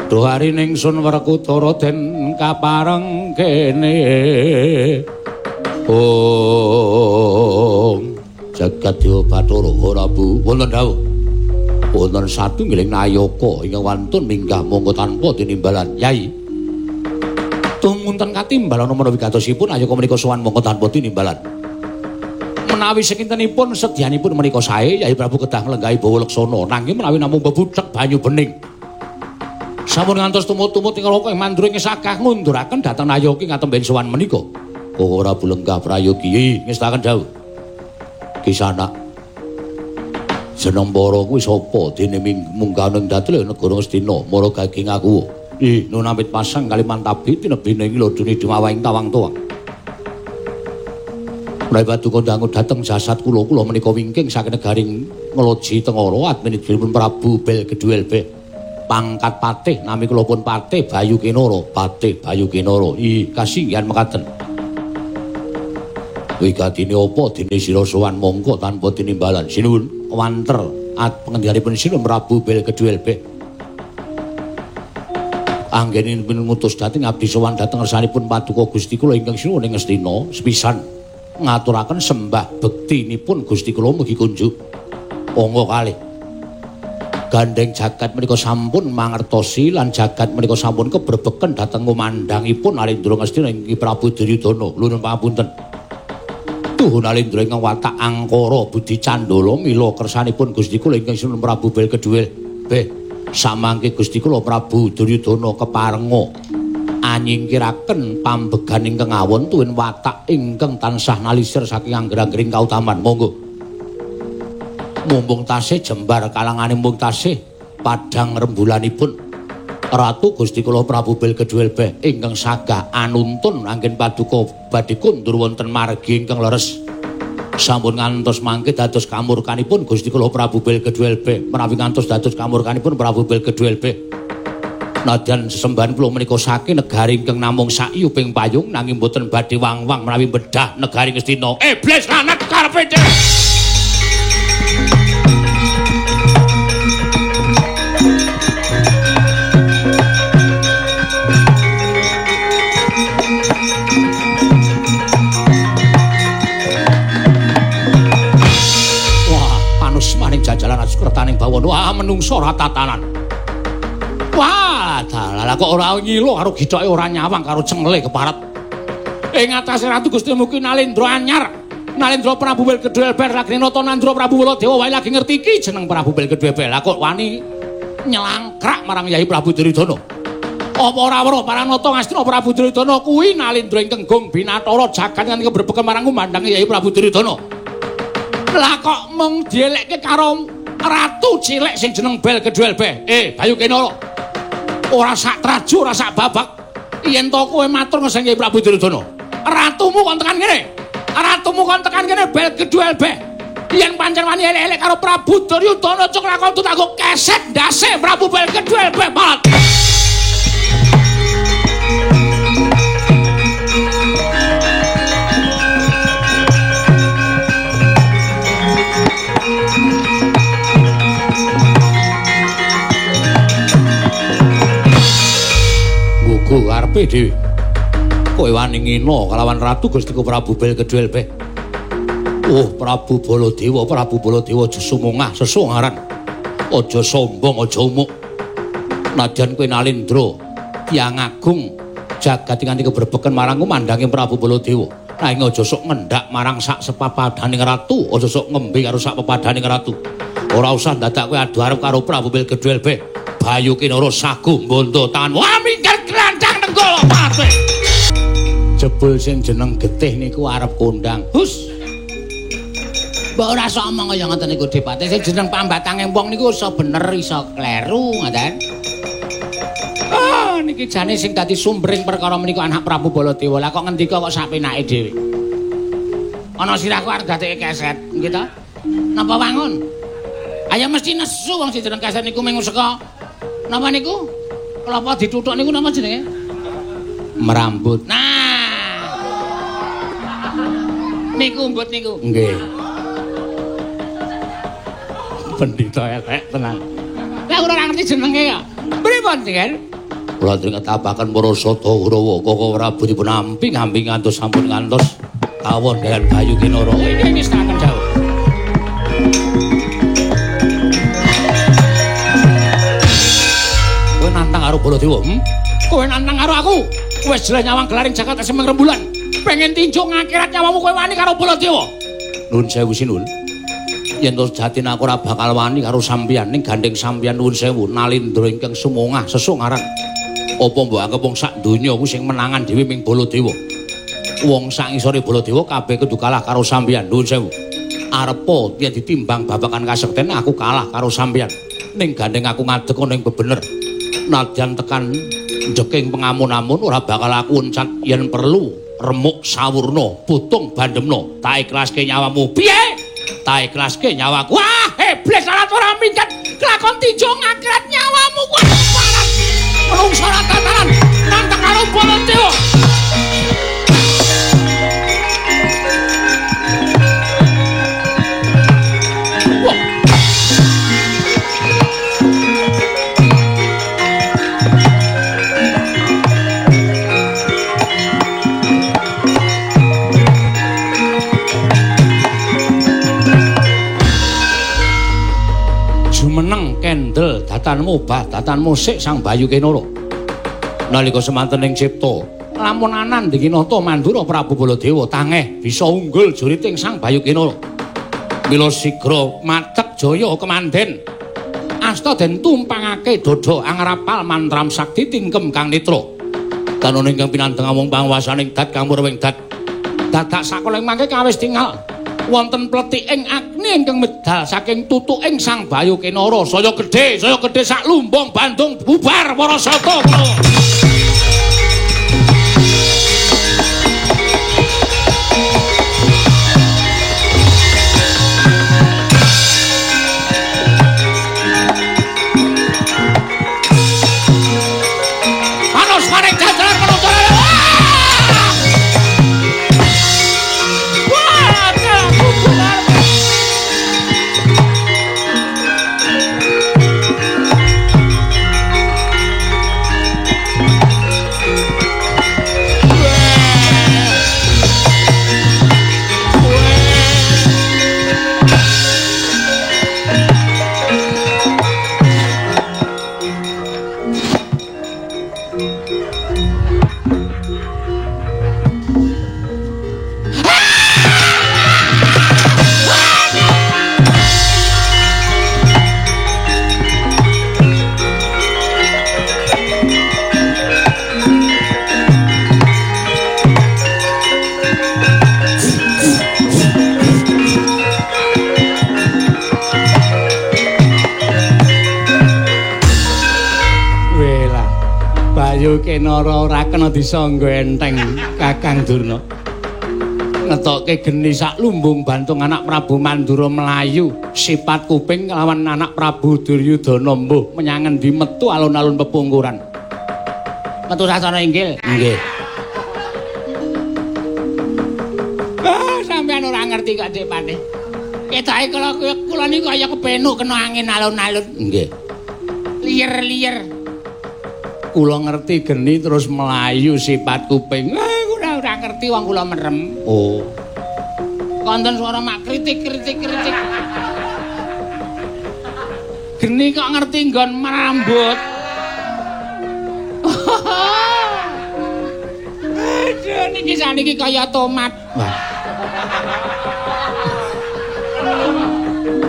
Duh arining sun Werkudara den kapareng kene. Ong. Jagat Dewa Bathara Prabu wonten dawuh. Wonten satunggiling nayaka ingkang wantun minggah mongko tanpa tinimbalan. Yai. Tumunten katimbal ana menawi gatosipun nayaka menika sowan mongko tanpa tinimbalan. Menawi sekintenipun sedyanipun menika sae Yai Prabu kedah nglenggahi bawa leksana nanging menawi namung bebudhek banyu bening. Sampun ngantos tumut-tumut ing neraka ing mandura ing sagah ngunduraken dhateng nayaka ing katemben sowan menika. Koko Prabu lenggah prayogi ngestaken dawuh. Kisana jeneng para kuwi sapa dene munggah ning datul negara Ngastina mara gaging aku. Ih nun amit pasang Kalimantabi tinebine ing lodune dumawaing tawang tuwang. Menawi paduka dangu dhateng jasad kula kula menika wingking saking negaring Ngloji Tengara adminipun Prabu Bel Gedhuelbe pangkat patih nami kula pun Patih Bayu Kinara. Patih Bayu Kinara. Ih kasinggihan mekaten. Wigatine apa dene sira sowan mongko tanpa tinimbalan. Sinuwun wanter at pengendikanipun Sinuwun Prabu Bel Gedhuelbe. Anggenipun ngutus dhateng abdi sowan dhateng ngersanipun paduka Gusti kula ingkang sinuwun ing Ngastina sepisan ngaturaken sembah bektinipun Gusti kula mugi kunjuk. Angka kalih. Gandeng jagat menika sampun mangertosi lan jagat menika sampun kebrebeken dhateng kumandhangipun Alendra Ngastina ing Prabu Duryudana. Nuwun pangapunten. Tuhun Alendra ingkang watak angkara budi candala mila kersanipun Gusti kula ingkang sinuwun Prabu Bel Gedhuel. Beh, samangke Gusti kula Prabu Duryudana keparenga anyingkiraken pambegan ingkang awon tuwin watak ingkang tansah nalisir saking angger-anggering kautaman. Monggo. Mumpung tasih jembar kalangane mumpung tasih padhang rembulanipun Ratu Gusti kula Prabu Bel Gedhuel Beh ingkang sagah anuntun anggen paduka badhe kundur wonten margi ingkang leres. Sampun ngantos mangke dados kamurkanipun Gusti kula Prabu Bel Gedhuel Beh menawi ngantos dados kamurkanipun Prabu Bel Gedhuel Beh. Nadyan sesembahan kula menika saking negari ingkang namung saiyuping payung nanging boten badhe wang-wang menawi bedah negari Ngastina. Iblis lanat karepe dhewe. Jajalan kertaning bawon. Wah, menungso ora tatanan. Wah, dalah kok ora ngilo karo githoke ora nyawang karo cengle keparat. Ing atase Ratu Gusti Muki Nalendra anyar. Nalendra Prabu Bel Gedhuel Ber lagi nata Nandra Prabu Baladewa wae lagi ngerti iki jeneng Prabu Bel Gedhuel Ber. Lah kok wani nyelangkrak marang Yai Prabu Duryudana. Apa ora weruh para nata Ngastina Prabu Duryudana kuwi Nalendra ingkang gong binathara jagat nganti kebrebeken marang kumandhange Yai Prabu Duryudana. Lah kok mung dielekke karo ratu cilik sing jeneng Bel Gedhuel Beh. Bayu Kinara. Ora sak traju, ora sak babak. Yen to kowe matur ngeseng Kyai Prabu Duryudana. Ratumu kon tekan kene. Ratumu kon tekan kene Bel Gedhuel Beh. Yen pancen wani elek-elek karo Prabu Duryudana cuk lakon tanggo keset ndase Prabu Bel Gedhuel Beh. Malat. Gugu karepe dhewe. Kowe wani ngina kalawan Ratu Gustiku Prabu Bel Gedhuel Beh. Oh Prabu Baladewa, Prabu Baladewa aja sumungah sesungaran. Aja sombong, aja umuk. Nadyan kowe Nalendra, tiyang agung jagat nganti kebrebeken marang kumandhange Prabu Baladewa. Nanging aja sok ngendak marang sak sepapadaning ratu, aja sok ngembe karo sak pepadaning ratu. Ora usah dadak kowe adu arep karo Prabu Bel Gedhuel Beh. Bayu Kinara sagu mbondo tangan. Wah mingkar glancang nenggala pate. Jebul sing jeneng getih niku arep kondang. Hus. Mbok ora sok omong kaya ngoten niku Depate. Sing jeneng pambatange wong niku iso bener iso kleru ngoten. Ah niki jane sing dadi sumbering perkara menika anak Prabu Baladewa. Lah kok ngendika kok sak penake dhewe. Ana sirahku arep dadekke keset, nggih ta? Napa wangun? Ayo mesti nesu wong sing jeneng keset niku mung saka napa niku? Kelapa dituthuk niku napa jenenge? Merambut. Nah. Niku mbut niku. Nggih. Pendhita elek tenan. Lah ora ngerti jenenge ya. Pripun, Nger? Kula ngetapaken para sata Kurawa Koko Prabu dipun amping-amping ngantos sampun ngantos kawon kaliyan Bayu Kinara. Nggih ngestaken dawuh. Kowe nantang karo Baladewa, Kowe nantang karo aku. Wis jelas nyawang gelaring jagat semeng rembulan. Pengen tinjuk ngakhirat nyawamu kowe wani karo Baladewa. Nuwun sewu sinuwun. Yen to sejatine aku ora bakal wani karo sampeyan ning gandeng sampeyan nuwun sewu nalindra ingkang sumongah sesungaran. Apa mbok anggap wong sak donya kuwi sing menangan dhewe ming Baladewa. Wong sak ngisore Baladewa kabeh kudu kalah karo sampeyan nuwun sewu. Arepa yen ditimbang babagan kasekten aku kalah karo sampeyan. Ning gandeng aku ngadeg ana ing bebener. Nadyan tekan njeking pengamun-amun ora bakal aku uncat yen perlu remuk sawurna putung bandemna tak ikhlaske nyawamu. Piye? Tak ikhlaske nyawaku. Wah, iblis alat ora minggat kelakon tinju ngakhirat nyawamu kuwi parat. Menungso ora tataran nantang karo Baladewa. Jumeneng kendel datanmu obah datanmu sik Sang Bayu Kinara. Nalika semanten ing cipta, lamun anan dinginata Mandura Prabu Baladewa tangeh bisa unggul juriting Sang Bayu Kinara. Mila sigra matek jaya kemanden. Asta den tumpangake dada angrapal mantram sakti tingkem kang nitra. Tanun ingkang pinandeng amung panguwasaning dat kang murwing dat. Dadak sakoling mangke kawis tingal wonten pletiking agni ingkang medal saking tutuking Sang Bayu Kinara. Saya gedhe sak lumbung Bandung bubar para sata. Panos maring jajaran penutur. Bayu Kinara ora kena disangga enteng Kakang Durna. Ngetokke geni sak lumbung Bantung anak Prabu Mandura mlayu sipat kuping kelawan anak Prabu Duryudana mbuh menyang endi metu alun-alun pepungkuran. Metu sasana inggil. Nggih. Ah, sampean ora ngerti kok Dik Patih. Ketoke kula niku kaya kepenuk kena angin alun-alun. Nggih. Liyer-liyer. Kula ngerti geni terus mlayu sipat kuping. Ora ora ngerti wong kula merem. Oh. Konten suara mak kritik kritik kritik. Geni kok ngerti nggon merambut. Aduh niki saniki kaya tomat. Wah.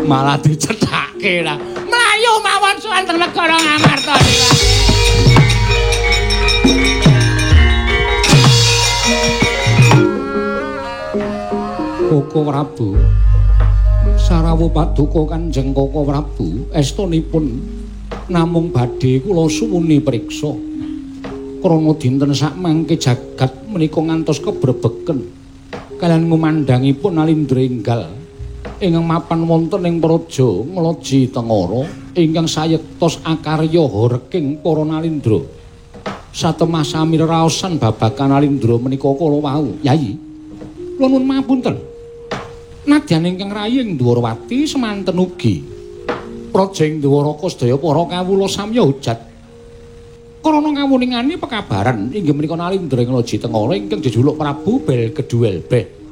Malah dicethake lah. Mlayu mawon sowan teng negara Ngamarta niku. Koko Prabu Sarawu paduka Kanjeng Koko Prabu estunipun namung badhe kula suwuni priksa krana dinten sakmangke jagat menika ngantos kebrebeken kaliyan ngumandhangipun Nalindra enggal ingkang mapan wonten ing praja Nglaji Tengara. Ingkang sayektos akarya horeking para Nalindra. Satemah sami reraosan babagan Nalindra menika kala wau. Yayi, kula nuwun mapunten. Nadyan ingkang rayi ing Dwarawati semanten ugi praja ing Dwaraka sedaya para kawula samya hujat. Karana kawuningane pekabaran inggih menika Nalindra ing Loji Tengara ingkang jejuluk Prabu Belgeduwelbeh.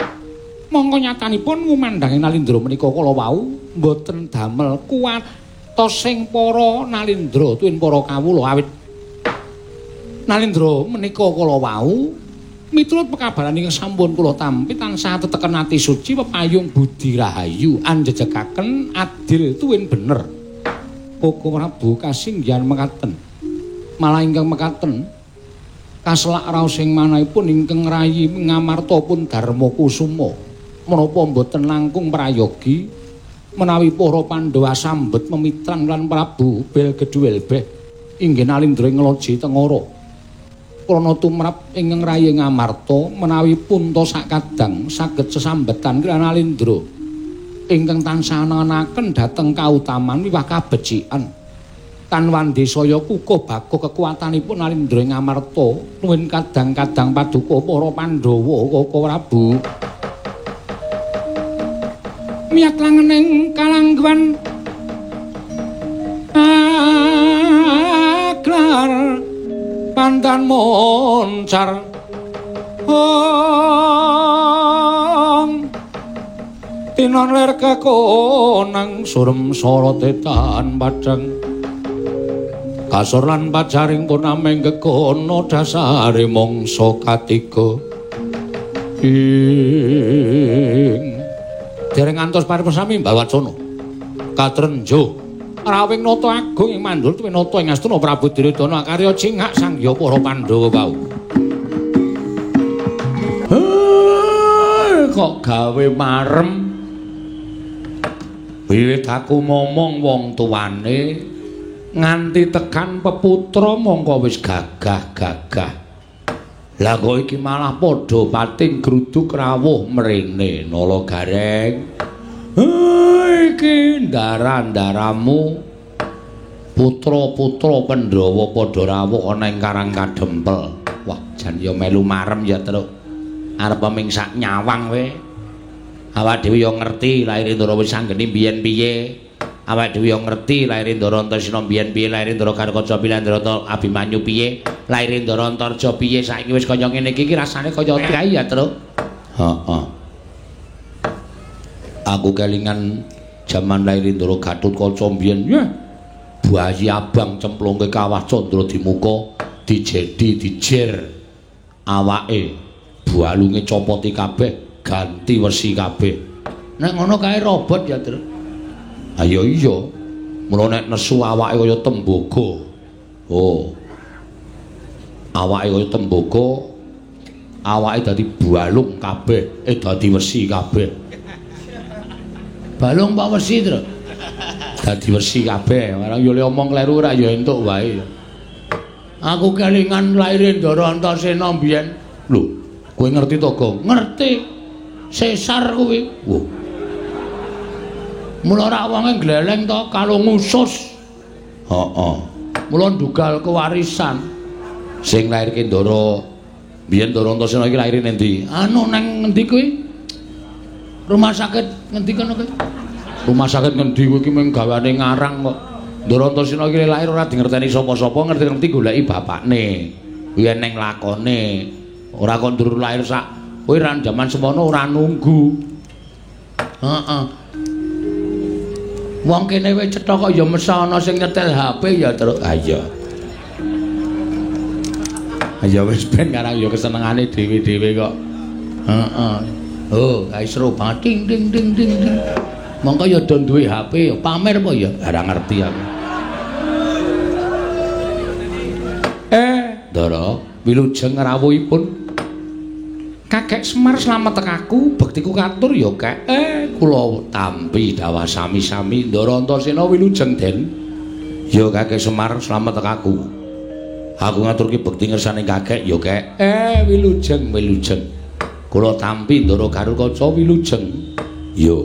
Mongko nyatanipun ngumandhange Nalindra menika kala wau mboten damel kuwatosing para Nalindra tuwin para kawula awit Nalindra menika kala wau miturut pekabaran ingkang sampun kula tampi tansah teteken ati suci pepayung budi rahayu anjejekaken adil tuwin bener. Koko Prabu kasinggihan mekaten. Malah ingkang mekaten kaselak raos ing manahipun ingkang rayi Ngamarta pun Darma Kusuma. Menapa mboten langkung prayogi menawi para Pandhawa sambet memitran lan Prabu Belgeduwelbeh inggih Nalindra ing Loji Tengara. Krana tumrap ingkang rayi Ngamarta menawi punta sakadang saged sesambetan kaliyan Nalindra ingkang tansah angenaken dhateng kautaman miwah kabecikan. Tan wandesaya kukuh bakuh kekuatanipun Nalindra ing Ngamarta nuwun kadang-kadang paduka para Pandhawa Koko Prabu. Miyat langening kalangguan aglar pandan moncar ong tinon lir kekonang surem sorote tan padhang kasor lan pajaring purnameng kekono dasare mangsa katiga ing dereng ngantos paripun Mbah Wacana katrenjo rawing nata agung ing mandul tuwin nata ing Astina Prabu Duryudana akarya cingak sangya para Pandhawa wau. Kok gawe marem wiwit aku momong wong tuane nganti tekan peputra mongko wis gagah-gagah. Lah kok iki malah padha pating gruduk rawuh mrene Nala Gareng. Iki ndara-ndaramu putra-putra Pandhawa padha rawuh ana ing Karang Kadempel. Wah, jan ya melu marem ya, Truk. Arep ming sak nyawang we. Awak dhewe ya ngerti laire Ndara wis anggene biyen piye. Awak dhewe ya ngerti laire Ndara Antasena biyen piye, laire Ndara Garukaca piye, Ndara Abimanyu piye, laire Ndara Antarja piye. Saiki wis kaya ngene iki rasane kaya kae ya, Truk. Heeh. Aku kelingan jaman laire Ndara Gatotkaca mbiyen, yeh. Bayi abang cemplungke kawah candra di muka, dijedi dijer awake, balunge copoti kabeh, ganti wesi kabeh. Nek ngono kae robot ya, Truk. Ayo iya. Mula nek nesu awake kaya tembaga. Oh. Awake kaya tembaga, awake dadi balung kabeh, dadi wesi kabeh. Balung apa wesi, Truk? Dadi wesi kabeh. Barang yo le omong kleru ora ya entuk wae. Aku kelingan laire Ndara Antasena mbiyen. Lho, kowe ngerti to, Gong? Ngerti. Sesar kuwi. Wah. Mula ora wonge gleleng to kalung usus. Heeh. Mula ndugal kewarisan. Sing lairke Ndara biyen Ndara Antasena iki laire ning ndi? Anu nang ngendi kuwi? Rumah sakit ngendi kono kuwi? Rumah sakit ngendi kuwi iki mung gawane ngarang kok. Ndara Antasena iki lahir ora dingerteni sapa-sapa, ngerti-ngerti goleki bapakne. Kuwi eneng lakone. Ora kok ndur lahir sak kowe ra jaman semono ora nunggu. Heeh. Wong kene wis cetha kok ya mesa ana sing nyetel HP ya, Truk. Ha iya. Ya wis ben karang ya kesenengane dhewe-dhewe kok. Heeh. Oh, kae seru banget. Ding ding ding ding ding. Mongko ya do duwe HP ya pamer apa ya? Ora ngerti aku. Ndara, wilujeng rawuhipun Kakek Semar slamet tekaku, bektiku katur ya, Kek. Kula tampi dawah sami-sami Ndara Antasena wilujeng, Den. Ya Kakek Semar slamet tekaku. Aku ngaturke bekti ngersane kakek ya, Kek. Wilujeng, wilujeng. Kula tampi Ndara Garukaca wilujeng. Ya.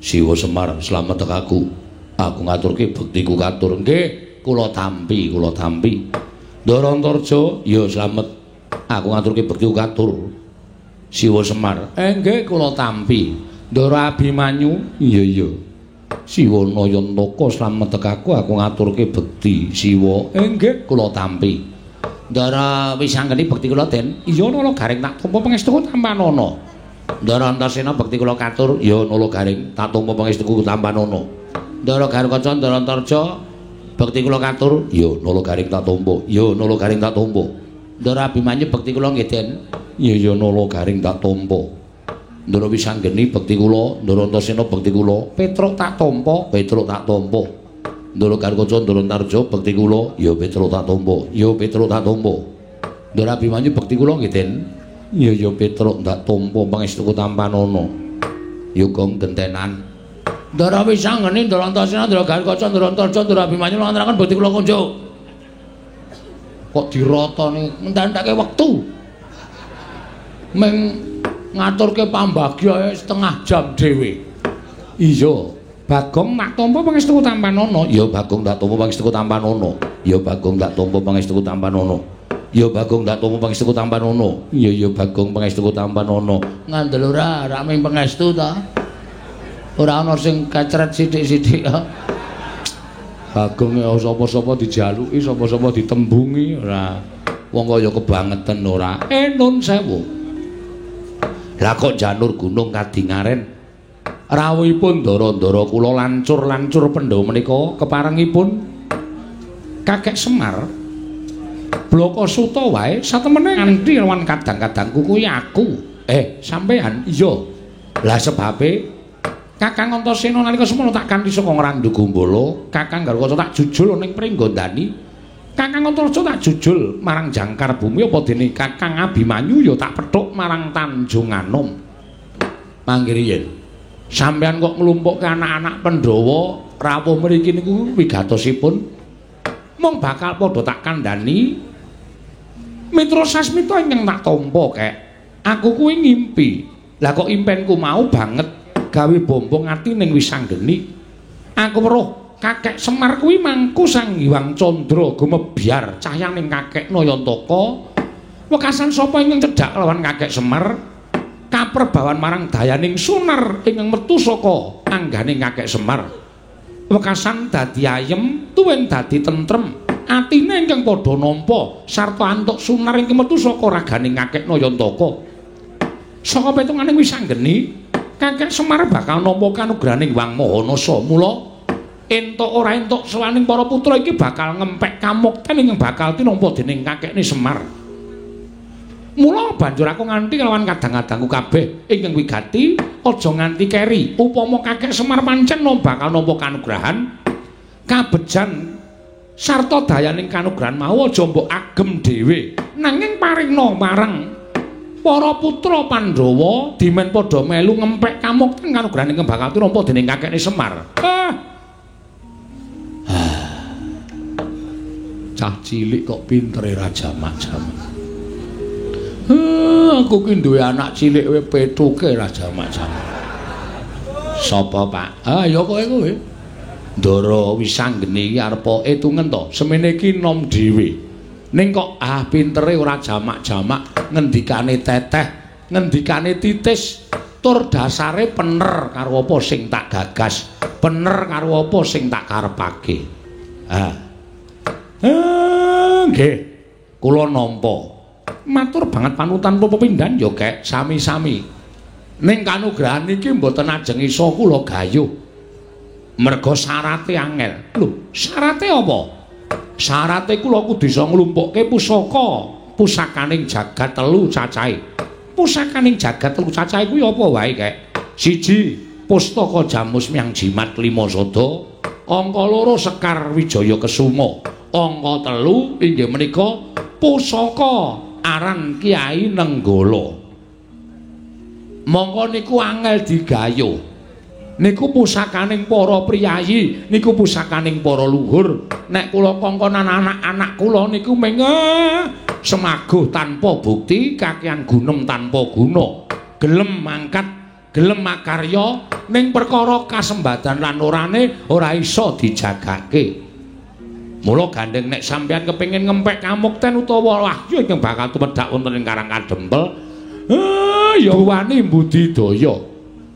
Siwa Semar slamet tekaku. Aku ngaturke bektiku katur. Nggih, kula tampi, kula tampi. Ndara Antarja, ya slamet. Aku ngaturke bektiku katur. Siwa Semar, nggih kula tampi. Ndara Abimanyu, iya iya. Siwa Nayantaka slamet tekaku, aku ngaturke bekti. Siwa, nggih kula tampi. Ndara Wisanggeni bekti kula Den. Iya Nala Garing tak tampa pangestuku tampanana. Ndara Antasena bekti kula katur. Ya Nala Garing tak tampa pangestuku tampanana. Ndara Garukaca, Ndara Antarja bekti kula katur. Ya Nala Garing tak tampa. Ya Nala Garing tak tampa. Ndara Abimanyu bekti kula nggih Den. Ya ya Nala Garing tak tampa. Ndara Wisanggeni bekti kula, Ndara Antasena bekti kula. Petruk tak tampa, Petruk tak tampa. Ndara Garukaca, Ndara Antarja bekti kula. Ya Petruk tak tampa. Ya Petruk tak tampa. Ndara Abimanyu bekti kula nggih Den. Ya ya Petruk tak tampa pangestuku tampanana. Ya gong gentenan. Ndara Wisanggeni, Ndara Antasena, Ndara Garukaca, Ndara Antarja, Ndara Abimanyu ngaturaken bekti kula kunjuk. Kok dirotone mententake wektu. Meng ngaturke pambagya setengah jam dhewe. Iya, Bagong tak tampa pangestuku tampanana. Ya Bagong tak tampa pangestuku tampanana. Ya Bagong tak tampa pangestuku tampanana. Ya Bagong tak tampa pangestuku tampanana. Iya ya Bagong pangestuku tampanana. Ngandel ora, rak ming pangestu ta. Ora ana sing kecret sithik-sithik. Bagong ya sapa-sapa dijaluki, sapa-sapa ditembungi ora. Wong kaya kebangeten ora. Nun sewu. Lah kok janur gunung kadingaren rawuhipun ndara-ndara kula lancur-lancur Pandhawa menika keparengipun Kakek Semar blaka suta wae satemene nganti lawan kadang-kadangku kuwi aku. Sampean iya. Lah sebabe Kakang Antasena nalika semono tak kanthi saka Ngrandu Gumbala, Kakang Garukaca tak jujul ning Pringgondani, Kakang Antarja tak jujul marang jangkar bumi apa dene Kakang Abimanyu ya tak pethuk marang Tanjung Anom. Mangke riyin sampean kok nglumpukke anak-anak Pandhawa rawuh mriki niku wigatosipun mung bakal padha tak kandhani Mitra Sasmita ingkang tak tampa kek. Aku kuwi ngimpi. Lah kok impenku mau banget gawe bombong ati ning Wisanggeni. Aku weruh Kakek Semar kuwi mangku Sang Hyang Candra gumebyar cahyaning Kakek Nayantaka. Wekasan sapa ingkang cedhak lawan Kakek Semar kaperbawan marang dayaning sunar ingkang metu saka angganing Kakek Semar. Wekasan dadi ayem tuwin dadi tentrem. Atine ingkang padha nampa sarta antuk sunar ingkang metu saka raganing Kakek Nayantaka. Saka petunganing Wisanggeni, Kakek Semar bakal nampa kanugrahaning Hyang Maha Nasa. Mula entuk ora entuk sawaning para putra iki bakal ngempek kamukten ingkang bakal tinampa dening kakekne Semar. Mula banjur aku nganti kelawan kadang-kadangku kabeh ingkang wigati aja nganti keri. Upama Kakek Semar pancen bakal nampa kanugrahan kabejan sarta dayaning kanugrahan mau aja mbok agem dhewe, nanging paringna marang para putra Pandhawa dimen padha melu ngempek kamukten kanugrahan ingkang bakal tinampa dening kakekne Semar. Cah cilik kok pintere ra jamak-jamak. Aku ki duwe anak cilik kowe pethuke ra jamak-jamak. Sapa, Pak? Ah, ya kowe kowe. Ndara Wisanggeni iki arep etungen to. Semene iki nom dhewe. Ning kok pintere ora jamak-jamak, ngendikane teteh, ngendikane titis, tur dasare pener karo apa sing tak gagas, pener karo apa sing tak karepake. Nggih. Kula nampa. Matur banget panutan pepindhan ya, Kek, sami-sami. Ning kanugrahan iki mboten ajeng iso kula gayuh. Merga syarate angel. Lho, syarate apa? Syarate kula kudu iso nglumpukke pusaka, pusakaning jagat telu cacahe. Pusakaning jagat telu cacahe kuwi apa wae, Kek? Siji, pustaka Jamus Myang Jimat Lima Sada. Angka loro Sekar Wijaya Kesuma. Angka telu inggih menika pusaka aran Kyai Nenggala. Mongko niku angel digayuh. Niku pusakaning para priyayi, niku pusakaning para luhur. Nek kula kongkon anak-anak kula niku mung semaguh tanpa bukti, kakean gunem tanpa guna. Gelem mangkat gelem makarya ning perkara kasembadan lan orane ora iso dijagake. Mula gandeng nek sampeyan kepengin ngempek kamukten utawa wahyu ingkang bakal tumedhak wonten ing Karang Kadempel, ya wani mbudidaya.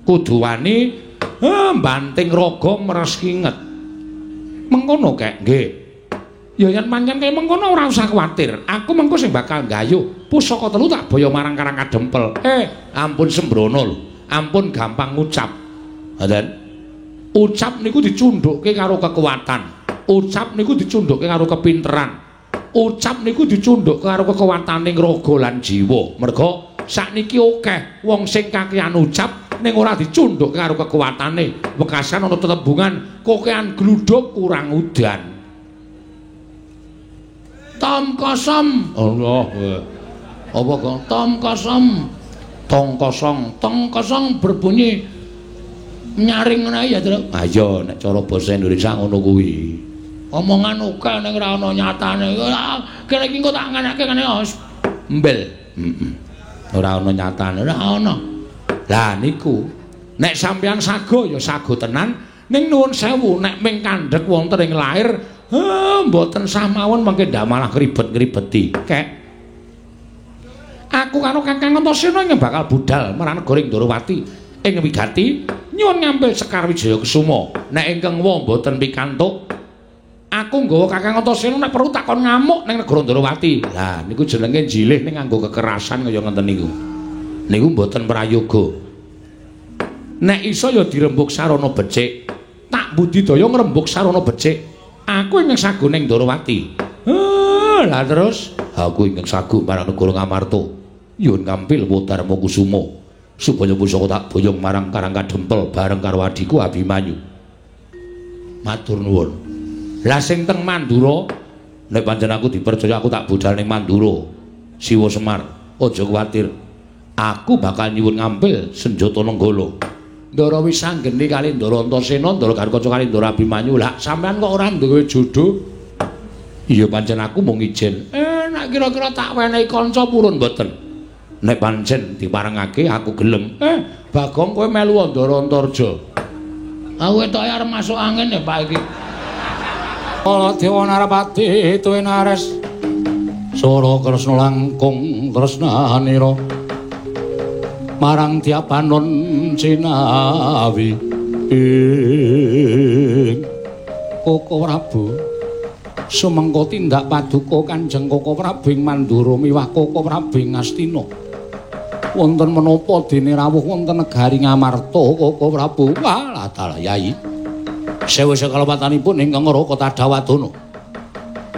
Kudu wani mbanting raga meres kinget. Mengkono kek nggih. Ya yen pancen kaya mengkono ora usah kuwatir. Aku mengko sing bakal nggayuh pusaka telu tak boyo marang Karang Kadempel. Ampun sembrono lho. Ampun gampang ngucap. Ngoten. Ucap niku dicundhukke karo kekuatan. Ucap niku dicundhukke karo kepinteran. Ucap niku dicundhukke karo kekuwataning raga lan jiwa. Merga sakniki akeh wong sing kakehan ucap ning ora dicundhukke karo kekuwatane. Wekasan ana tetembungan kokehan gludhuk kurang udan. Tom kosong. Allah. Apa kok? Tom kosong. Tong kosong. Tong kosong berbunyi nyaring ngono ya, Truk. Ayo nek cara basa Indonesia ngono kuwi. Omongan akeh ning ora ana nyatane. Kene iki engko tak ngeneke ngene mbel. Heeh. Ora ana nyatane, ora ana. Lah niku nek sampeyan sago ya sago tenan, ning nuwun sewu nek ming kandhek wonten ing lair, mboten sah mawon mengke ndak malah kribet-kribeti. Kek. Aku karo Kakang Antasena ingkang bakal budal marang negara Ndorowati ing wigati nyuwun ngambil Sekar Wijaya Kesuma. Nek ingkang wa mboten pikantuk, aku nggawa Kakang Antasena nek perlu takon ngamuk ning negara Ndorowati. Lah niku jenenge jilih ning nganggo kekerasan kaya ngenten niku. Niku mboten prayoga. Nek iso ya dirembug sarana becik. Tak budidaya ngrembug sarana becik. Aku ingkang sago ning Ndorowati. Lah terus aku ingkang sago marang negara Ngamarta. Nyuwun ngampil Dharma Kusuma supaya pusaka tak boyong marang Karang Kadempel bareng karo adhiku Abimanyu. Matur nuwun. Lah sing teng Mandura nek pancen aku dipercaya aku tak budal ning Mandura. Siwa Semar, aja kuwatir. Aku bakal nyuwun ngampil senjata Nenggala. Ndara wis anggene kali Ndara Antasena, Ndara Garukaca kali Ndara Abimanyu. Lah sampean kok ora duwe jodho? Iya pancen aku mung ijen. Nek kira-kira tak wenehi kanca purun mboten. Nek pancen diparengake aku gelem. Bagong kowe melu Ndara Antarja. Aku ketoke arep masuk angin ya Pak iki. Dewa Narapati tuwinares Sora Kresna langkung tresnanira marang tiapanon cinawi ing Koko Prabu sumengko tindak paduka Kanjeng Koko Prabu ing Mandura miwah Koko Prabu ing Ngastina wonten menapa dene rawuh wonten negari Ngamarta Koko Prabu. Walah dalah Yai sewu sekalawatanipun ingkang Raka Tadawadana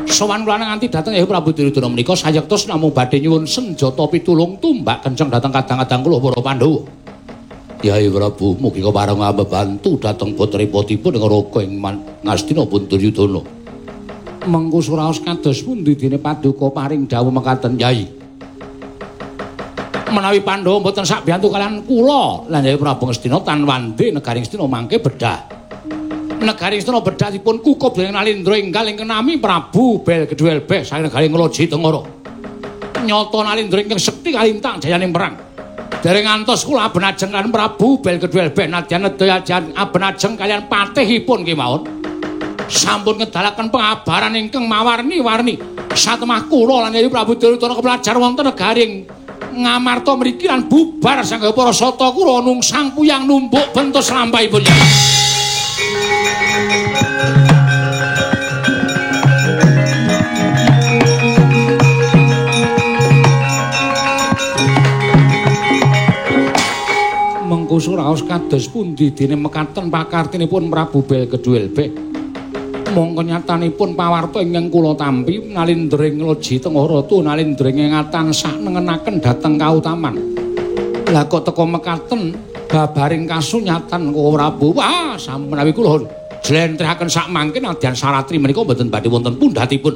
sowan kula nganti dhateng Hyang Prabu Duryudana menika sayektos namung badhe nyuwun senjata pitulung tumbak kenceng dhateng kadang-kadang kula para Pandhawa. Yai Prabu mugi kepareng ambebantu dhateng putripotipun ing Raka ing Ngastina pun Duryudana. Mengko suraos kados pundi dene paduka paring dawuh mekaten Yai. Menawi Pandhawa mboten sakbiyantu kalian kula lan Hyang Prabu Ngastina tan wande negari Ngastina mangke bedah. Negari Ngastina bedah dipun kukup dening Nalindra enggal ingkang nami Prabu Belgeduelbeh saking negari Ngloji Tengara. Nyata Nalindra ingkang sekti kalintang jayaning perang. Dereng ngantos kula abenajeng kalian Prabu Belgeduelbeh nadyan nedaya abenajeng kalian patihipun kemawon. Sampun ngedalaken pengabaran ingkang mawarni-warni. Satemah kula lan Hyang Prabu Duryudana kepelajar wonten negari Ngamarta mriki lan bubar sangga para sata kura nungsang puyang numbuk bentos lampahipun. Mengko suraos kados pundi dene mekaten pakartinipun Prabu Belgeduelbeh. Mongko nyatanipun pawarta ingkang kula tampi Nalindra ing Loji Tengara tu Nalindra ing tansah nengenaken dhateng kautaman. Lah kok teka mekaten babaring kasunyatan Koko Prabu. Wah, sampun menawi kula jlentrehaken sak mangke nadyan saratri menika mboten badhe wonten pundhatipun.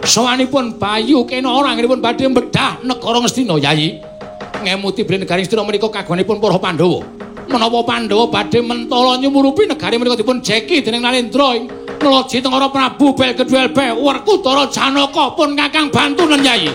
Sowanipun Bayu Kena anggenipun badhe bedah negara Ngastina Yayi. Ngemuti bilih negari Ngastina menika kagunganipun para Pandhawa. Menapa Pandhawa badhe mentala nyumurupi negari menika dipun jeki dening Nalindra ing Loji Tengara Prabu Belgeduelbeh Werkudara Janaka pun kakang bantunen Yayi.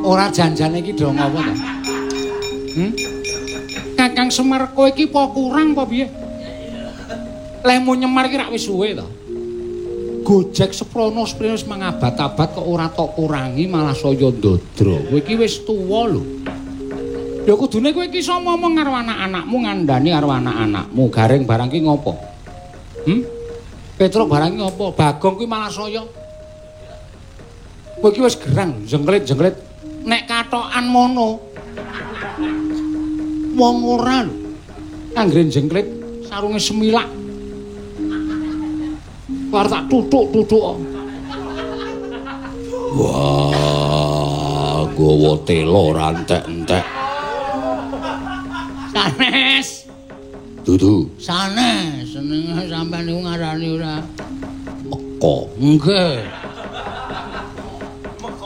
Ora janjane iki do ngopo to? Kakang Semar kowe iki apa kurang apa piye? Lehmu nyemar iki rak wis suwe to. Gojek seprono seprene wis mangabad-abad kok ora tok kurangi malah saya ndodro. Kowe iki wis tuwa lho. Ya kudune kowe iki iso ngomong karo anak-anakmu, ngandani karo anak-anakmu. Gareng barang ki ngopo? Petruk barang ki ngopo? Bagong kuwi malah saya. Kowe iki wis gerang, jengklit-jengklit. Nek katokan mono. Wong ora lho. Anggere jengklit sarunge semilak. War tak tutuk-tutuk. Wah, gawa tela ora entek-entek. Sanes. Dudu. Sanes, senenge sampean niku ngarani ora meko. Nggih.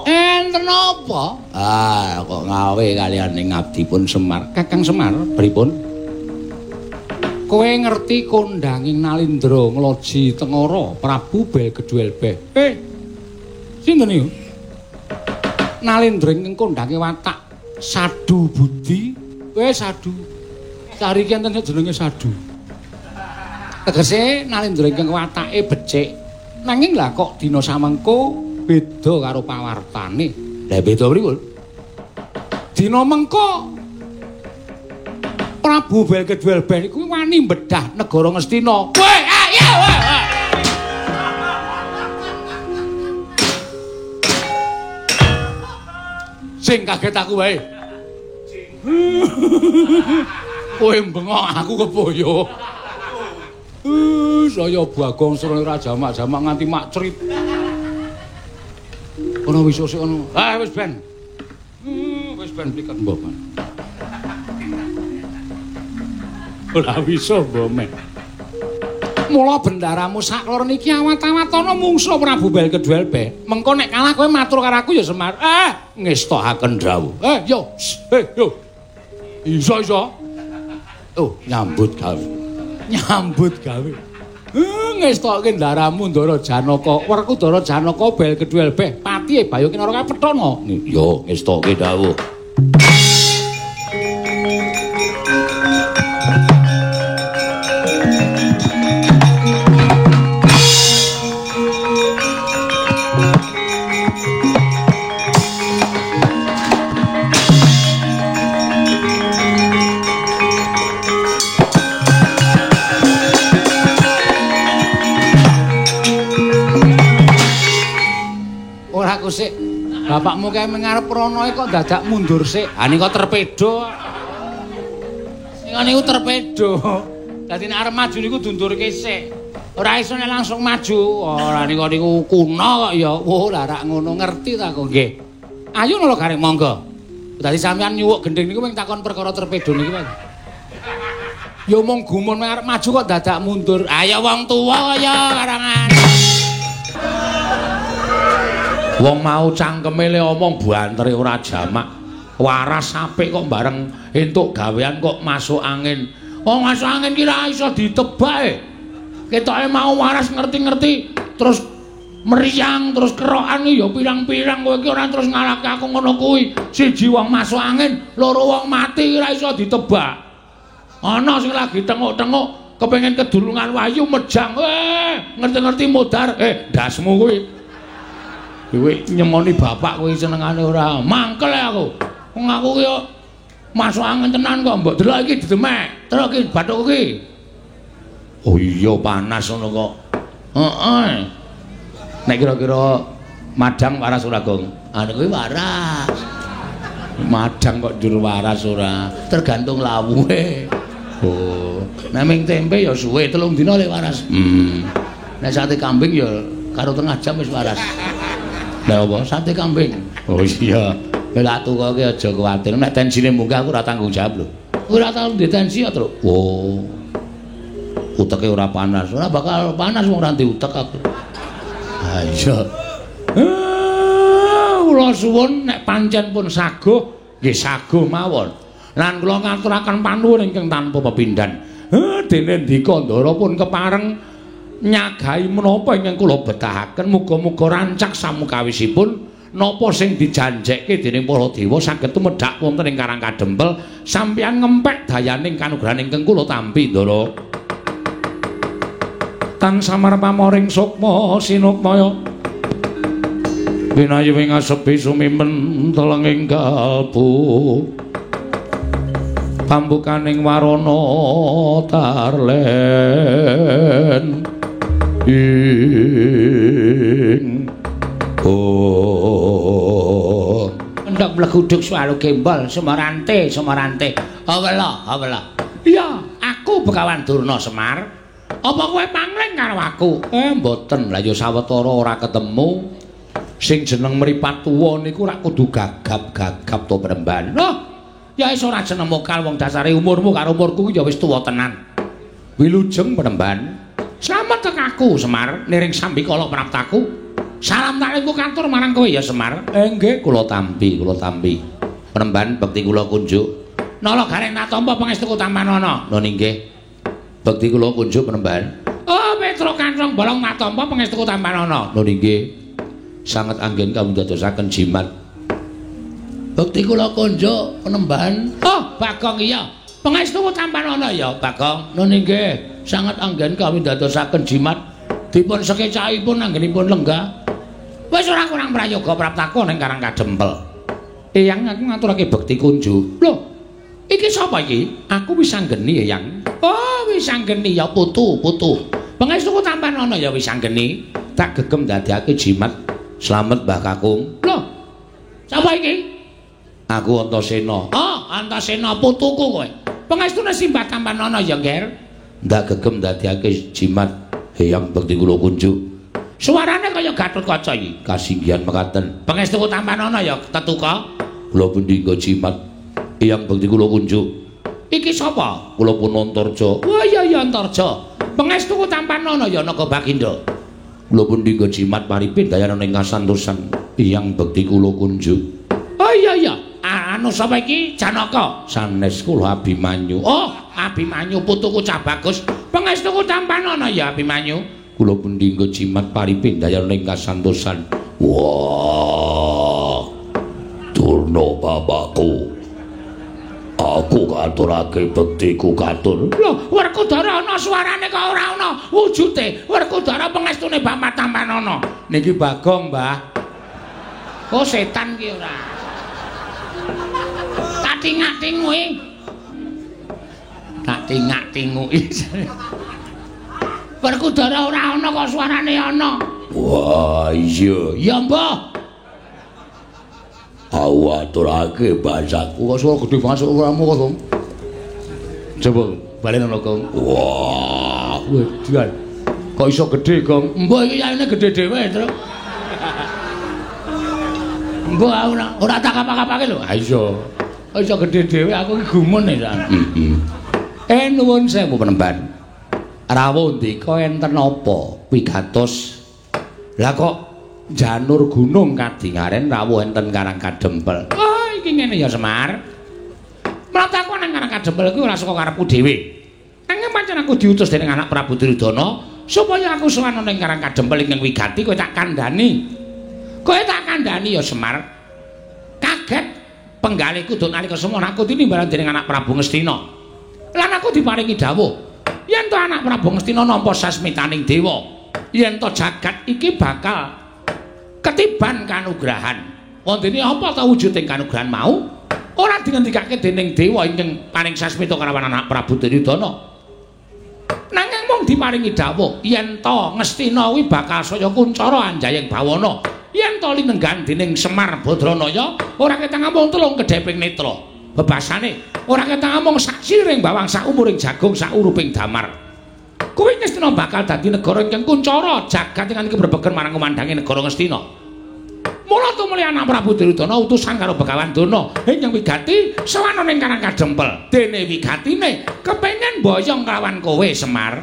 Enten apa? Ah, kok ngawe kalian ning ngabdipun Semar. Kakang Semar, pripun? Kowe ngerti kondanging Nalindra Ngloji Tengara Prabu Belgeduelbeh. Sinten niku? Nalindra ingkang kondange watak Sadu Budi. Kowe Sadu. Cari ki enten jenenge Sadu. Tegese Nalindra ingkang watake becik. Nanging lah kok dina samengko beda karo pawartane. Lah beda pripun? Dina mengko Prabu Belgeduelbeh iku wani mbedah negara Ngastina. Weh, ayo weh. Sing kaget aku wae. Kowe bengok aku kepoyo. Saya Bagong Srana ora jamak-jamak nganti makcrit. Ono wis sik ono. Ah wis ben. Wis ben pliket mbok. Ora wis mbok. Mula bendaramu saklor niki awat-awat ana mungsuh Prabu Belgeduelbeh. Mengko nek kalah kowe matur karo aku ya Semar. Ngestohaken dawuh. Yo. Yo. Iso iso. Oh, nyambut gawe. Nyambut gawe. Ngestokke ndaramu Ndara Janaka. Werkudara Janaka Belgeduelbeh patihe Bayu Kinara kae pethono. Yo, ngestokke dawuh. Sik. Bapakmu kae mengarep rono kok dadak mundur sik. Ha nika torpedo. Nika niku torpedo. Dadi nek arep maju niku dundurke sik. Ora iso nek langsung maju. Ora nika niku kuno kok ya. Wah, lah rak ngono ngerti ta kok nggih. Ayo nolo gareng monggo. Dadi sampean nyuwuk gendhing niku mung takon perkara torpedo niki wae. Ya mung gumun arep maju kok dadak mundur. Ayo wong tuwa kaya karangan. Wong mau cangkeme le omong bantere ora jamak. Waras apik kok bareng entuk gawean kok masuk angin. Wong masuk angin ki ra iso ditebak e. Ketoke mau waras ngerti-ngerti terus meriang terus kerokan ya pirang-pirang kowe iki ora terus ngalahke aku ngono kuwi. Siji wong masuk angin, loro wong mati ora iso ditebak. Ana sing lagi tenguk-tenguk kepengin kedulungan wahyu mejang, ngerti-ngerti modar, ndasmu kuwi. Kuwi nyemoni bapak kuwi senengane ora mangkel aku. Wong aku ki masuk angin tenan kok mbok delok iki didemek. Terus iki bathukku ki. Oh iya panas ngono kok. Heeh. Nek kira-kira madang waras ora, Gong? Anu kuwi waras. Madang kok njur waras ora, tergantung lawuhe. Oh, nek ming tempe ya suwe 3 dina lek waras. Nek sate kambing ya karo tengah jam wis waras. Lah apa sate kambing? Oh iya. Lah tuku ki aja kuwatir, nek tensine munggah aku ora tanggung jawab lho. Ora tau ndek tensi ya, Truk. Oh. Uteke ora panas. Ora bakal panas wong ora ndek utek aku. Ha iya. Kula suwun nek pancen pun saguh, nggih saguh mawon. Lan kula ngaturaken panuwun ingkang tanpa pepindhan. Dene ndika Ndara pun kepareng nyagahi menapa ingkang kula betahaken, muga-muga rancak samukawisipun napa sing dijanjekke dening para dewa saged tumedhak wonten ing Karang Kadempel, sampeyan ngempek dayaning kanugrahan ingkang kula tampi Ndara. Tan samar pamoring sukma sinukmaya winayu ing asepi sumimen telenging kalbu pambukaning warana tarlen ing oh endhok mleguduk swalu gembol Sumarante Sumarante awela awela. Iya, aku Begawan Durna Semar. Apa kowe pangling karo aku? Mboten. Lah ya sawetara ora ketemu. Sing jeneng mripat tuwa niku rak kudu gagap-gagap to Premban. Loh, ya wis ora jeneng mokal wong dasare umurmu karo umurku ya wis tuwa tenan. Wilujeng Premban. Slamet tek aku Semar, niring sambikala praptaku. Salam taklingku katur marang kowe ya Semar. Nggih, kula tampi, kula tampi. Premban bekti kula kunjuk. Nala gareng tak tampa pangestuku tampanana. Nun inggih. Bekti kula kunjuk Premban. Oh, Petro Kancong Bolong matampa pangestuku tampanana. Nun inggih. Sanget anggen kamundadosaken jimat. Bekti kula kunjuk Penemban. Oh, Bagong iya. Pangestuku tampanana ya, Bagong. Nun inggih. Sanget anggen kawindadosaken jimat. Dipun sekecakipun anggenipun lenggah. Wis ora kurang prayoga praptaku ning Karang Kadempel. Eyang aku ngaturake bekti kunjuk. Lho, iki sapa iki? Aku wis anggeni, Eyang. Oh, wis anggeni ya putu, putu. Pangestuku tampanana ya wis anggeni. Tak gegem dadekake jimat. Slamet Mbah Kakung. Lho, sapa iki? Aku Antasena. Oh, Antasena putuku kowe. Pangestune simbah tampanana ya, Nger. Ndak gegem dadekake jimat. Eyang bekti kula kunjuk. Suarane kaya Gatotkaca iki. Kasinggihan mekaten. Pangestuku tampanana ya tetuka. Kula pundi nggo jimat. Eyang bekti kula kunjuk. Iki sapa? Kula pun Antarja. Wah iya ya Antarja. Pangestuku tampanana ya Naga Baginda. Kula pundi nggo jimat paripin dayana ing kasantosan. Eyang bekti kula kunjuk. Oh iya iya. Anu sapa iki? Janaka. Sanes kula Abimanyu. Oh, Abimanyu putuku cah bagus. Pangestuku tampanana ya Abimanyu. Kula pundi nggo jimat paripin dayana ing kasantosan. Wah. Durna bapakku. Aku katurake bektiku katur. Lho, Werkudara ana suarane kok ora ana wujude. Werkudara pangestune Bapak tampanana. Niki Bagong, Mbah. Oh, setan ki ora. Tak tingak-tinguki. Tak tingak-tinguki. Werkudara ora ana kok suarane ana. Wah, iya. Ya, Mbah. Aku aturake bahasaku. Kok suara gedhe banget suaramu kok, Gong. Coba balen ana, Gong. Wah, wedan. Kok iso gedhe, Gong? Mbah iki yaene gedhe dhewe, Truk. Mbah aku ora tak apa-apake lho. Ha iya. Kok iso gedhe dhewe aku iki gumun e, San. Heeh. Nuwun sewu Penemban. Rawuh ndika enten apa wigatos? Lah kok janur gunung kadingaren rawuh enten Karang Kadempel. Oh iki ngene ya Semar. Mlataku nang Karang Kadempel kuwi ora saka karepku dhewe. Nanging pancen aku diutus dening anak Prabu Duryudana supaya aku sowan ning Karang Kadempel ingkang wigati kowe tak kandhani. Kowe tak kandhani ya Semar. Kaget penggalihku duk nalika semono aku tinimbalan dening anak Prabu Ngastina. Lan aku diparingi dawuh yen to anak Prabu Ngastina nampa sasmitaning dewa, yen to jagat iki bakal ketiban kanugrahan. Wondene apa ta wujuding kanugrahan mau? Ora dingendikake dening dewa ingkang paring sasmita kalawan anak Prabu Duryudana. Nanging mung diparingi dawuh yen to Ngastina kuwi bakal saya kuncara anjayeng bawana. Yen to linenggan dening Semar Badranaya ora ketang amung telung kedheping netra. Bebasane ora ketang amung sak siring bawang sak umuring jagung sak uruping damar. Kuwi Ngastina bakal dadi negara ingkang kuncara jagat ingkang kebrebegen marang kumandange negara Ngastina. Mula tumuli anak Prabu Duryudana utusan karo Begawan Durna ingkang wigati sowan ning Karang Kadempel. Dene wigatine kepengin boyong kelawan kowe Semar.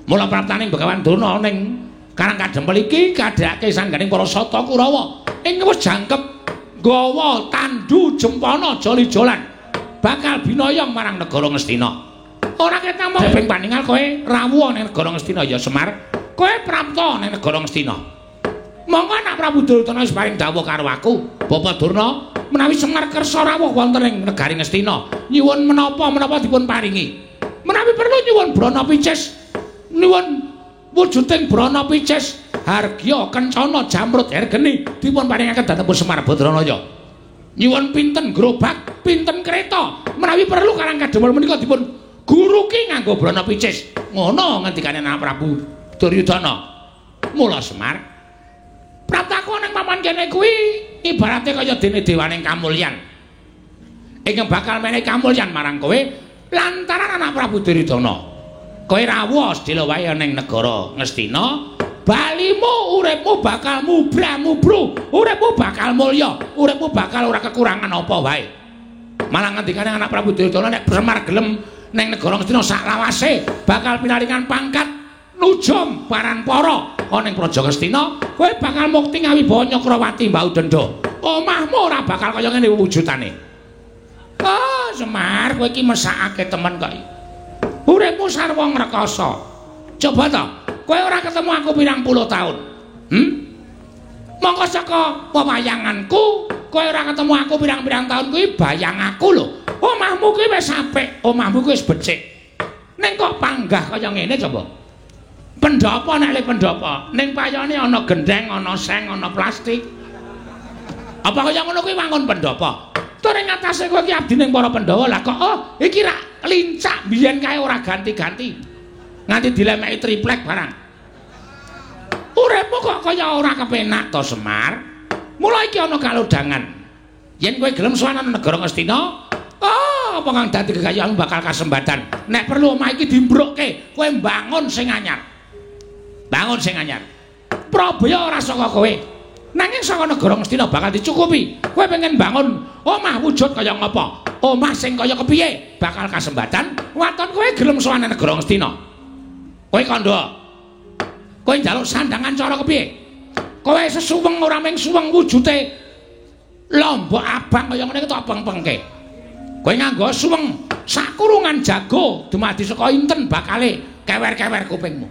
Mula praptaning Begawan Durna ning Karang Kadempel iki kadhake sangganing para sata Kurawa ingkang wis jangkep nggawa tandu jempana joli-jolan bakal binoyong marang negara Ngastina. Ora ketang mung ping paningal kowe rawuh ning negara Ngastina ya Semar. Kowe prapta ning negara Ngastina. Monggo anak Prabu Duryudana wis paring dawuh karo aku, Bapak Durna, menawi Semar kersa rawuh wonten ing negari Ngastina, nyuwun menapa-menapa dipun paringi. Menawi perlu nyuwun brana picis, nyuwun wujuding brana picis, hargya kencana jamrut hergeni dipun paringaken dhateng Semar Badranaya. Nyuwun pinten gerobak, pinten kereta, menawi perlu Karang Kadempel menika dipun guruki nganggo brana picis. Ngono ngendikane anak Prabu Duryudana. Mula Semar praptaku ning papan kene kuwi ibarate kaya dene dewaning kamulyan. Ingkang bakal menehi kamulyan marang kowe lantaran anak Prabu Duryudana. Kowe rawuh sedhela wae ning negara Ngastina, balimu uripmu bakal mubra-mubru, uripmu bakal mulya, uripmu bakal ora kekurangan apa wae. Malah ngendikane anak Prabu Duryudana nek Semar gelem ning negara Ngastina saklawase bakal pinaringan pangkat nujum paran para ana ning Praja Ngastina, kowe bakal mukti ngawibawa Nyakrawati Mbau Denda. Omahmu ora bakal kaya ngene wujudane. Oh, Semar, kowe iki mesakake temen kok. Uripmu sarwa ngrekoso. Coba to, kowe ora ketemu aku pirang puluh taun. Mongko saka wewayanganku, kowe ora ketemu aku pirang-pirang taun kuwi bayang aku lho. Omahmu kuwi wis apik, omahmu kuwi wis becik. Ning kok panggah kaya ngene coba. Pendhapa nek le pendhapa, ning payone ana gendheng, ana seng, ana plastik. Apa kaya ngono kuwi wangun pendhapa? Tur ing atase kowe iki abdi ning para Pandhawa lah kok oh iki rak lincak biyen kae ora ganti-ganti. Nganti dilemeki triplek barang. Uripmu kok kaya ora kepenak to Semar. Mula iki ana kalodhangan. Yen kowe gelem sowan nang negara Ngastina, oh apa kang dadi kekayaanmu bakal kasembatan. Nek perlu omah iki dimbrukke, kowe mbangun sing anyar. Bangun sing anyar. Prabaya ora saka kowe. Nanging saka negara Ngastina bakal dicukupi. Kowe pengen bangun omah wujud kaya ngapa? Omah sing kaya kepiye bakal kasembatan. Waton kowe gelem sowan nang negara Ngastina. Kowe kandha. Kowe njaluk sandangan cara kepiye? Kowe sesuweng ora mung suweng wujute lombok abang kaya ngene iki tok peng-pengke. Kowe nganggo suweng sakurungan jago dumadi saka inten bakale kewer-kewer kupingmu.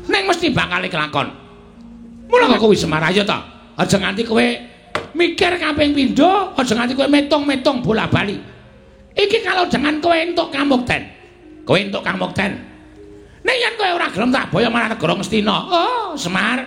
Neng mesti bakal kelakon. Mula kok kuwi Semar ayo ta. Aja nganti kowe mikir kaping pindho, aja nganti kowe metung-metung bola-bali. Iki kalau jangan kowe entuk kamukten. Kowe entuk kamukten. Nek yen kowe ora gelem tak boyo marang negara Ngastina. Oh, Semar.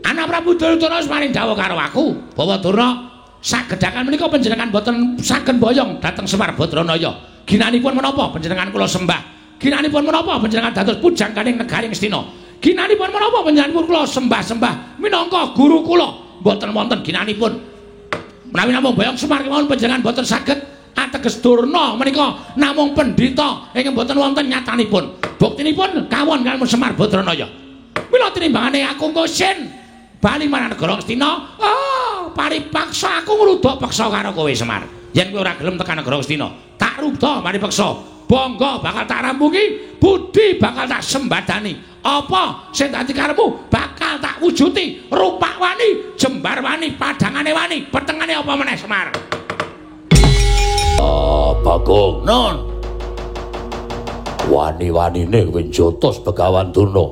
Anak Prabu Duryudana wis paring dawuh karo aku, Bawa Durna sagedhakan menika panjenengan boten saged boyong dhateng Semar Badranaya. Ginanipun menapa panjenengan kula sembah? Ginanipun menapa panjenengan dados pujangganing negari Ngastina? Ginanipun menapa panjenengan kula sembah-sembah minangka guru kula? Mboten wonten ginanipun. Menawi namung boyong Semar kemawon panjenengan boten saged ateges Durna menika namung pendhita ingkang boten wonten nyatanipun. Buktinipun kawon kaliyan Semar Badranaya. Mila tinimbangane aku engko sin bali marang negara Ngastina, oh paripaksa aku ngruduk peksa karo kowe Semar. Yen kowe ora gelem tekan negara Ngastina, tak rudha paripeksa. Bangga bakal tak rampungi, budi bakal tak sembadani. Apa sing dadi karepmu bakal tak wujuti. Rupak wani, jembar wani, padangane wani, petengane apa meneh Semar. Ah, Bagong, non. Wani-wanine kowe njotos Begawan Durna.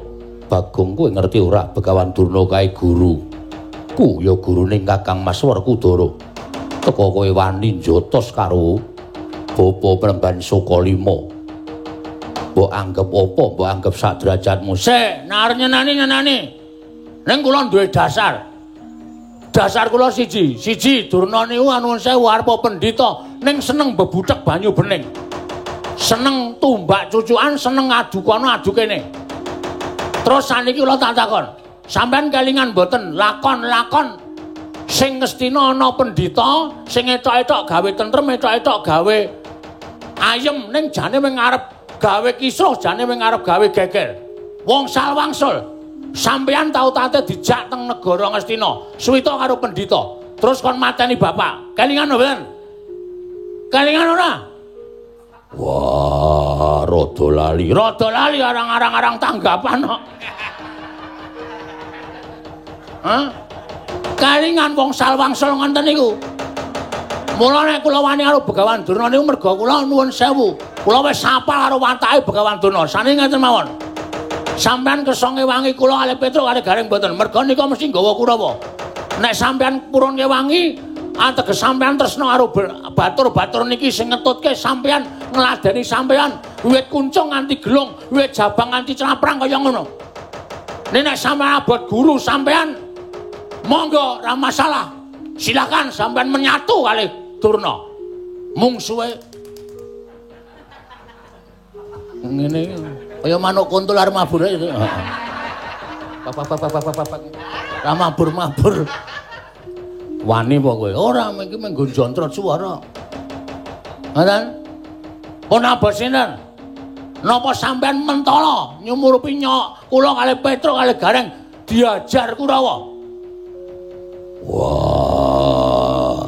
Bagong kowe ngerti ora Begawan Durna kae guru. Ku ya gurune Kakang Mas Werkudara. Teko kowe wani njotos karo Bapa Premban Sukalima. Mbok anggep apa? Mbok anggep sak derajatmu. Sik, nek arep nyenani. Ning kula duwe dasar. Dasar kula siji, siji Durna niku anuwun sewu arep pendhita ning seneng bebuthek banyu bening. Seneng tumbak cucukan, seneng adu kono adu kene. Terus saniki kula tak takon, sampean kelingan mboten lakon-lakon sing Ngastina ana pendhita sing etok-etok gawe tentrem, etok-etok gawe ayem ning jane wing arep gawe kisruh, jane wing arep gawe geger. Wong salwangsul. Sampeyan tau tate dijak teng negara Ngastina, suwita karo pendhita. Terus kon mateni bapak. Kelingan mboten? Kelingan ora? Wah, rada lali. Rada lali arang-arang tanggapan kok. Hah? Kelingan wong salwangsul ngoten niku. Mula nek kula wani karo Begawan Durna niku merga kula nuwun sewu. Kula wis apal karo watake Begawan Durna. Sane ngeten mawon. Sampeyan kersa ngewangi kula kalih Petruk kalih Gareng mboten. Merga nika mesti nggawa Kurawa. Nek sampeyan purun ngewangi, ateges sampeyan tresna karo batur-batur niki sing ngetutke sampeyan, ngladeni sampeyan wiwit kuncung nganti gelung, wiwit jabang nganti claprang kaya ngono. Nek sampeyan abot guru sampeyan, monggo ora masalah. Silakan sampeyan menyatu kalih Durna. Mungsuhe ngene iki. Kaya manuk kuntul arep mabur ae. Pak. Ra mabur-mabur. Wani apa kowe? Ora, iki menggo jontrot suara. Ngoten. Pun abot sinten? Napa sampean mentala nyumurupi nyok kula kalih Petruk kalih Gareng diajar Kurawa? Wah.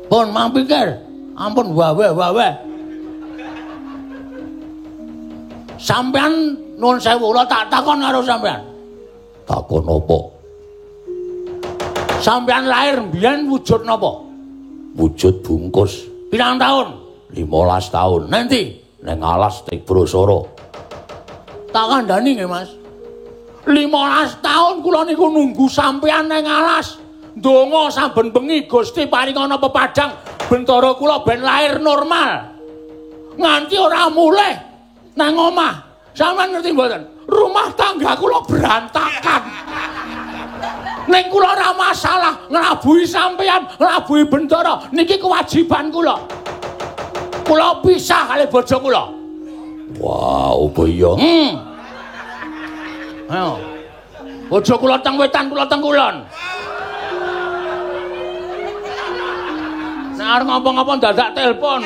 Pun mampikir. Ampun wawe-wawe. Sampean nuwun sewu kula tak takon karo sampean. Takon apa? Sampean lahir mbiyen wujud napa? Wujud bungkus. Pirang taun? 15 taun. Nanti ning alas Tibrosara. Tak kandhani nggih, Mas. 15 taun kula niku nunggu sampean ning alas. Ndonga saben bengi Gusti paringana pepadang bentara kula ben lahir normal. Nganti ora mulih nang omah. Sampeyan ngerti mboten? Rumah tangga kula berantakan. Ning kula ora masalah nglabuhi sampeyan, nglabuhi bentara niki kewajiban kula. Kula pisah kali bojo kula. Wah, opo iya? Ayo. Bojo kula teng wetan, kula teng kulon. Nek arep ngopo-ngopo dadak telepon.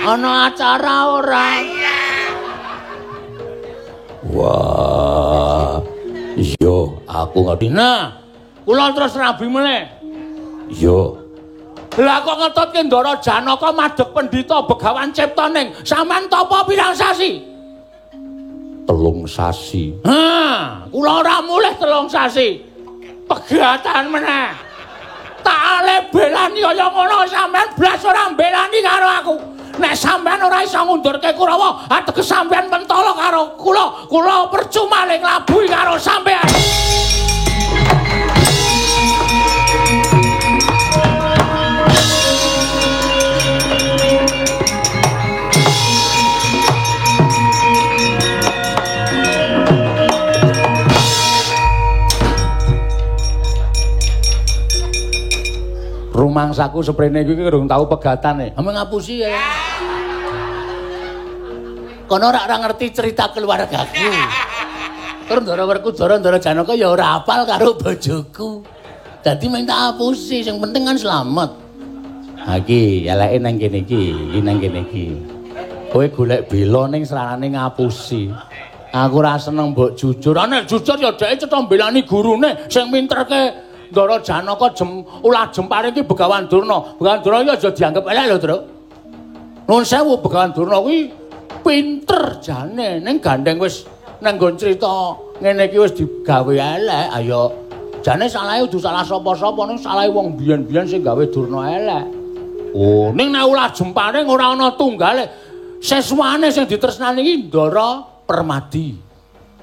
Ana acara ora? Wah. Iya, aku ngerti. Nah, kula terus rabi meneh. Iya. Lah kok ngetutke Ndara Janaka madhep pendhita Begawan Ciptaning. Sampeyan tapa pirang sasi? 3 sasi. Ha, kula ora mulih 3 sasi. Pegatan meneh. Tak ale belani kaya ngono sampeyan blas ora mbelani karo aku. Nek sampeyan ora iso ngundurke Kurawa, ateges sampeyan mentala karo kula. Kula percuma le nglabuhi karo sampeyan. Rumangsaku seprene iki durung tau pegatane. Ame ngapusi ya. Kono ora ngerti cerita keluargaku. Tur Ndara Werkudara Ndara Janaka ya ora apal karo bojoku. Dadi minta apusi, sing penting kan slamet. Ha iki eleke nang kene iki, iki nang kene iki. Kowe golek bela ning sarane ngapusi. Aku ora seneng mbok jujur. Nek jujur ya dheke cetha mbelani gurune sing minterke Ndara Janaka ulah jempare iki Begawan Durna. Begawan Durna iki aja dianggep elek lho, Truk. Nuwun sewu, Begawan Durna kuwi pinter jane, ning gandeng wis nang nggon crita ngene iki wis digawe elek. Ayo, jane salahe kudu salah sapa-sapa, ning salahe wong biyen-biyen sing gawe Durna elek. Oh, ning nek ulah jempare ora ana tunggale. Seswane sing ditresnani iki Ndara Permadi.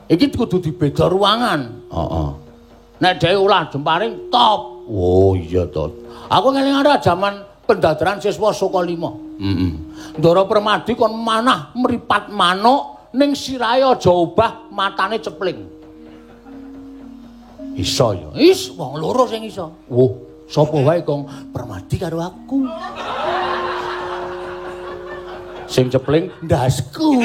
Iki kudu dibeda ruangan. Heeh. Nek dhewe ulah jemparing top. Oh iya to. Aku ngeling ora jaman pendadaran siswa Saka 5. Heeh. Ndara Permadi kon manah mripat manuk ning sirahe aja obah, matane cepling. Iso ya. Is wong loro sing iso. Wah, sapa wae Kong? Permadi karo aku. Sing cepling ndasku.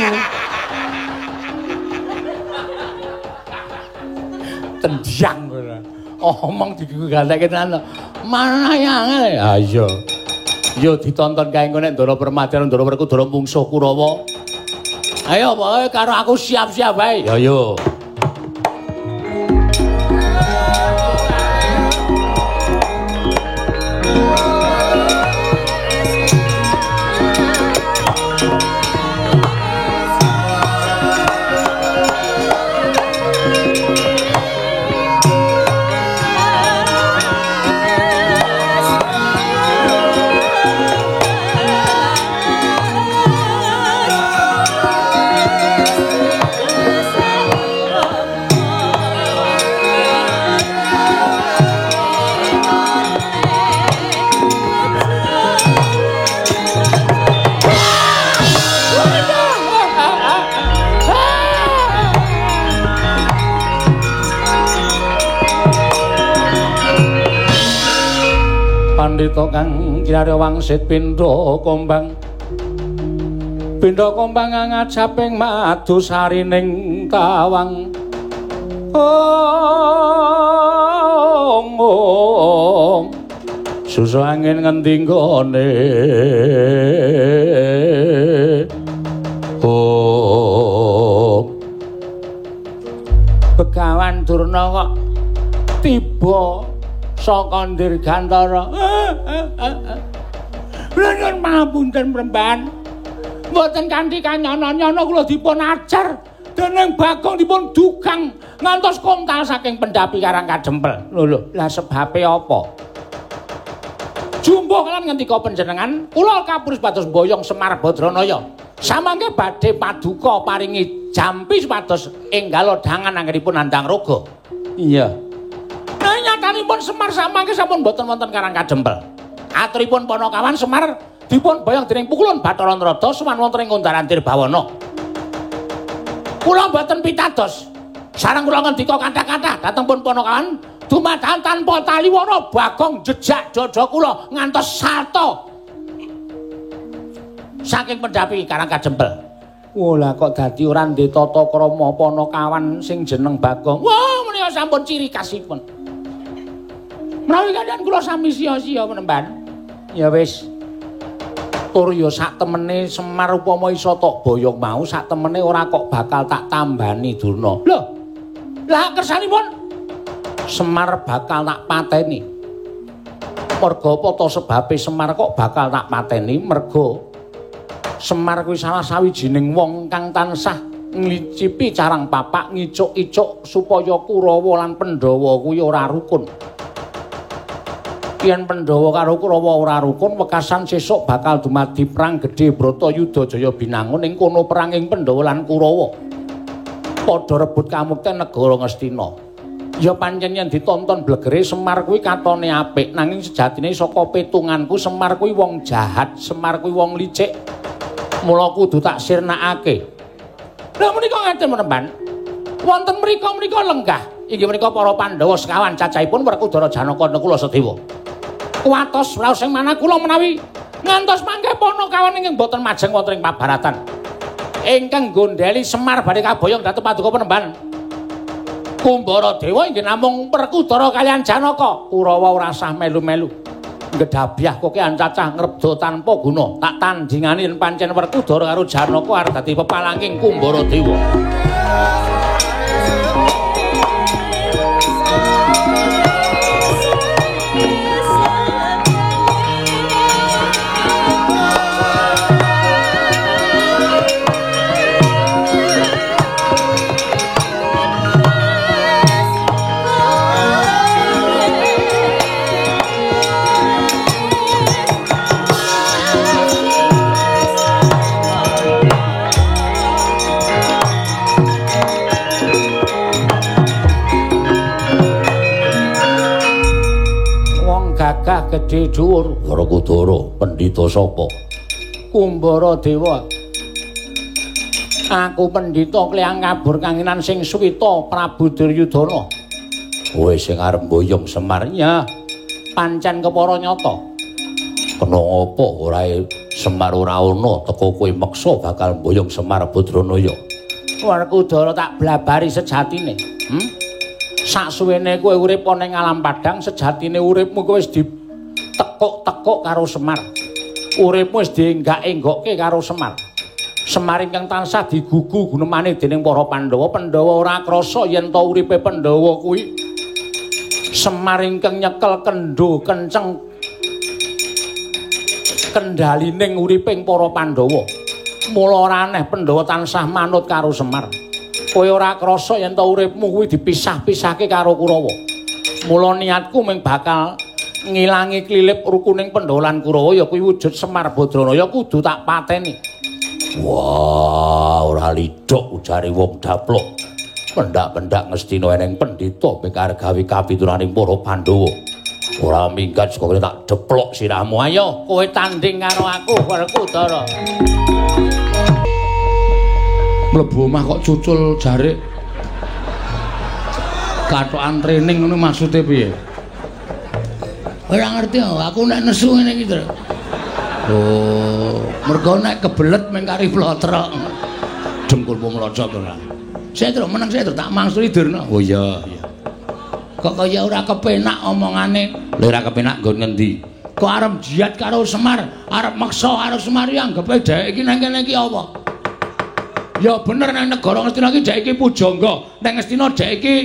Tendiang ora. Omong digatekke tenan. Manah angel. Ha iya. Yo ditonton kae engko nek Ndara Permadi karo Ndara Werkudara mungsuh Kurawa. Ayo pokoke karo aku siap-siap wae. Ya yo. Pandhita kang kinarya wangsit pindha kombang. Pindha kombang ngajaping madu sarining tawang. Ong ong. Susu angin ngendi nggone. Ong. Begawan Durna kok tiba saka Dirgantara. Kula nyuwun pangapunten Mremban. Mboten kanthi kanyana-nyana kula dipun ajar dening Bagong dipun dugang ngantos kontal saking pendhapi Karang Kadempel. Lho lho, lah sebabe apa? Jumbuh lan ngendika panjenengan, kula kapurus pados mboyong Semar Badranaya. Samangke badhe paduka paringi jampi supados enggal dangan anggenipun nandhang raga. Iya. Nah, nyatanipun Semar samangke sampun boten wonten Karang Kadempel. Aturipun Panakawan Semar dipun boyong dening Pukulun Bathara Narada sowan wonten ing Kondaran Dirbawana. Kula boten pitados. Sareng kula ngendika kathah-kathah dhateng pun Panakawan dumadakan tanpa taliwana Bagong jejak dada kula ngantos salta saking pendhapi Karang Kadempel. Wah, lah kok dadi ora ndek tata krama Panakawan sing jeneng Bagong. Wah, menika sampun ciri khasipun. Menawi kalian kula sami sia-sia menemban. Ya wis. Tur ya sak temene Semar upama iso tok boyong mau sak temene ora kok bakal tak tambani Durna. Lho. Lah kersanipun Semar bakal tak pateni. Merga apa to sebabe Semar kok bakal tak pateni? Merga Semar kuwi salah sawijining wong kang tansah nglicipi carang papak ngicuk-icuk supaya Kurawa lan Pandhawa kuwi ora rukun. Yen Pandhawa karo Kurawa ora rukun, wekasan sesuk bakal dumadi perang gedhe Bratayuda Jaya Binangun ing kono perang ing Pandhawa lan Kurawa. Padha rebut kamukten negara Ngastina. Ya pancen yen ditonton blegere Semar kuwi katone apik, nanging sejatine saka petunganku Semar kuwi wong jahat, Semar kuwi wong licik. Mula kudu tak sirnakake. Lha menika ngaten menemban. Wonten mriku menika lenggah inggih menika para Pandhawa sekawan cacahipun Werkudara Janaka Nakula Sadewa. Kuwatos raos sing manah kula menawi ngantos mangke Panakawan ingkang boten majeng wonten ing pabaratan. Ingkang gondeli Semar badhe kaboyong dhateng paduka penemban Kumbara Dewa inggih namung Werkudara kaliyan Janaka. Kurawa ora sah melu-melu. Ngedhabyah kokean cacah ngrebda tanpa guna. Tak tandingani yen pancen Werkudara karo Janaka arep dadi pepalanging Kumbara Dewa. gagah gedhe dhuwur. Werkudara, pendhita sapa? Kumbara Dewa. Aku pendhita kliyang kabur kanginan sing suwita Prabu Duryudana. Kowe sing arep mboyong Semar? Ya, pancen kepara nyata. Kena apa ora Semar ora ana teko kowe meksa bakal mboyong Semar Badranaya? Werkudara tak blabari sejatine. Saksuwene kowe urip ana ing alam padhang, sejatine uripmu kowe wis ditekuk-tekuk karo Semar. Uripmu wis dienggak-enggokke karo Semar. Semar ingkang tansah digugu gunemane dening para Pandhawa. Pandhawa ora krasa yen ta uripe Pandhawa kuwi Semar ingkang nyekel kendho kenceng kendhalining uriping para Pandhawa. Mula ora aneh Pandhawa tansah manut karo Semar. Kowe ora krasa yen ta uripmu kuwi dipisah-pisahke karo Kurawa. Mula niatku mung bakal ngilangi klilip rukuning Pandhawa lan Kurawa ya kuwi wujud Semar Badranaya kudu tak pateni. Wah, ora lidhok ujare wong daplok. Pendak-pendak Ngastina eneng pendhita bekar gawe kapituraning para Pandhawa. Ora minggat saka kene tak deplok sirahmu. Ayo kowe tanding karo aku, Werkudara. Mlebu omah kok cucul jarik. Kathokan training ngono maksude piye? Ora ngerti aku nek nesu ngene iki, Tru. Oh, mergo nek kebelet mung kari plotrok. Dengkulmu mlocot ora. Saya terus meneng, saya terus tak mangsuli Durna. Oh iya, iya. Kok kaya ora kepenak omongane. Lha ora kepenak nggon ngendi? Kok arep jihad karo Semar, arep meksa karo Semar iki anggepe dhek iki nang kene iki apa? Ya bener nang negara Ngastina iki dhek iki pujangga, nang Ngastina dhek iki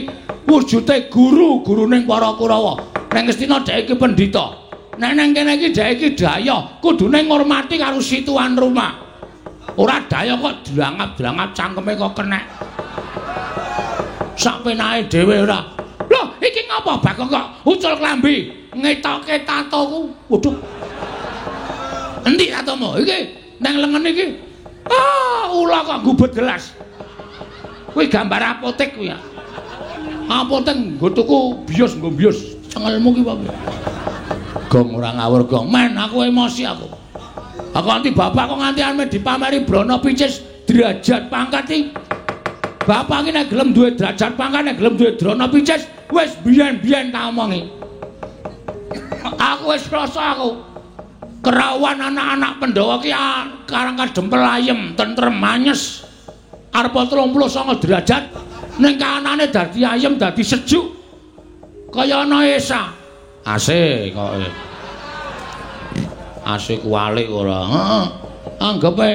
wujude guru, guruning para Kurawa. Nang Ngastina dhek iki pendhita. Nek nang kene iki dhek iki daya, kudune ngurmati karo si tuan rumah. Ora daya kok drangap-drangap cangkeme kok kenek. Sak penake dhewe ora. Lho, iki ngapa Bagong kok ucul klambi ngetoke tatoku? Waduh. Endi tatomu? Iki nang lengen iki. Ah, ula kok gubet gelas. Kuwi gambar apotek kuwi ya. Apotek nggo tuku bios nggo bios. Cengelmu ki apa? Gong ora ngawur gong. Men aku emosi aku. Aku nganti bapak kok nganti ame dipameri Brana Picis derajat pangkat iki. Bapak iki nek gelem duwe derajat pangkat, nek gelem duwe Brana Picis wis biyen-biyen tak omongi. Aku wis rasa aku. Kerawan anak-anak Pandhawa ki karang kadempel ayem, tentrem anyes. Arep 39 derajat ning kahanane dadi ayem, dadi sejuk. Kaya ana esa. AC kok. AC kuwalik ora. Heeh. Anggepe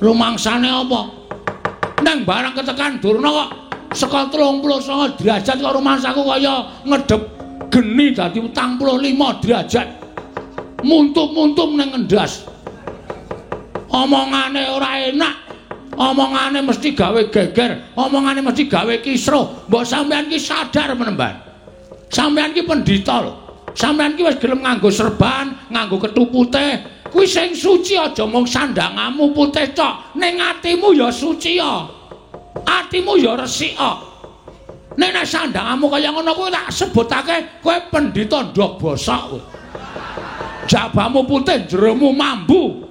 rumangsane apa? Nang barang ketekan Durna kok saka 39 derajat kok rumangsaku kaya ngedep geni dadi 45 derajat. Muntum-muntum ning ngendas. Omongane ora enak. Omongane mesti gawe geger, omongane mesti gawe kisruh. Mbok sampean ki sadar menemban. Sampean ki pendhita lho. Sampeyan ki wis gelem nganggo serban, nganggo kethu putih. Kuwi sing suci aja mung sandangamu putih tok, ning atimu ya suci ya. Atimu ya resik ya. Nek nek sandangamu kaya ngono kuwi tak sebutake kowe pendhita ndok bosok kowe. Jabamu putih, jeromu mambu.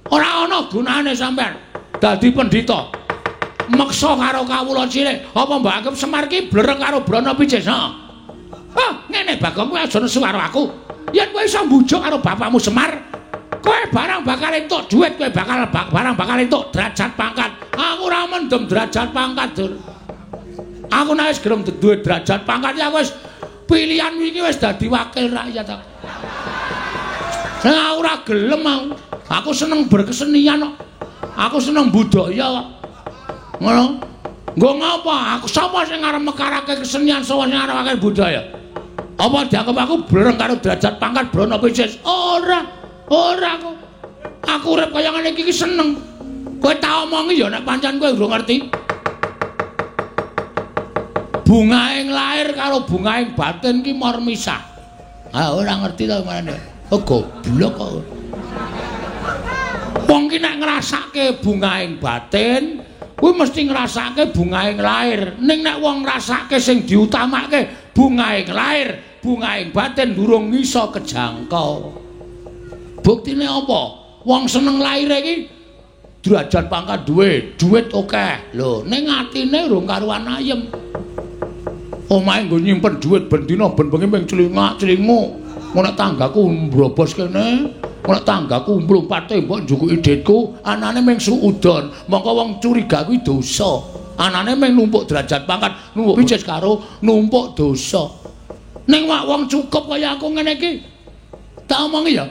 Ora ana gunane sampeyan dadi pendhita. Meksa karo kawula cilik, apa mbok anggap Semar ki blereng karo Brana Picis? Heeh. Ah, ngene Bagong, kowe aja nesu karo aku. Yen kowe iso mbujuk karo bapakmu Semar, kowe barang bakal entuk dhuwit, kowe bakal barang bakal entuk derajat pangkat. Aku ora mendem derajat pangkat, Dur. Aku nek wis gelem duwe derajat pangkat, aku wis pilihan iki wis dadi wakil rakyat aku. Sing aku ora gelem aku. Aku seneng berkesenian kok. Aku seneng budaya kok. Ngono. Nggo ngapa? Aku sapa sing arep mekarake kesenian, sapa sing arep budaya? Apa dianggep aku blereng karo derajat pangkat Brana Picis? Ora. Ora aku. Aku urip kaya ngene iki seneng. Kowe tak omongi ya nek pancen kowe urung ngerti. Bungaing lahir karo bungaing batin ki mor misah. Ah ora ngerti to marane. Oh goblok kok. Wong ki nek ngrasake bungaing batin, kuwi mesti ngrasake bungaing lahir. Ning nek wong ngrasake sing diutamake bungaing lahir, Bungahing batin durung iso kejangkau. Buktine apa? Wong seneng laire iki derajat pangkat duwe, duit akeh. Lho, ning atine urung karuan ayem. Omahe nggo nyimpen duit ben dina ben bengi ming clingak-clinguk. Nek tanggaku mbrobos kene, nek tanggaku mlumpat tembok njukuki dhitku, anane ming suudon. Mongko wong curiga kuwi dosa. Anane ming numpuk derajat pangkat, numpuk picis karo numpuk dosa. Ning wong cukup kaya aku ngene iki. Tak omongi ya.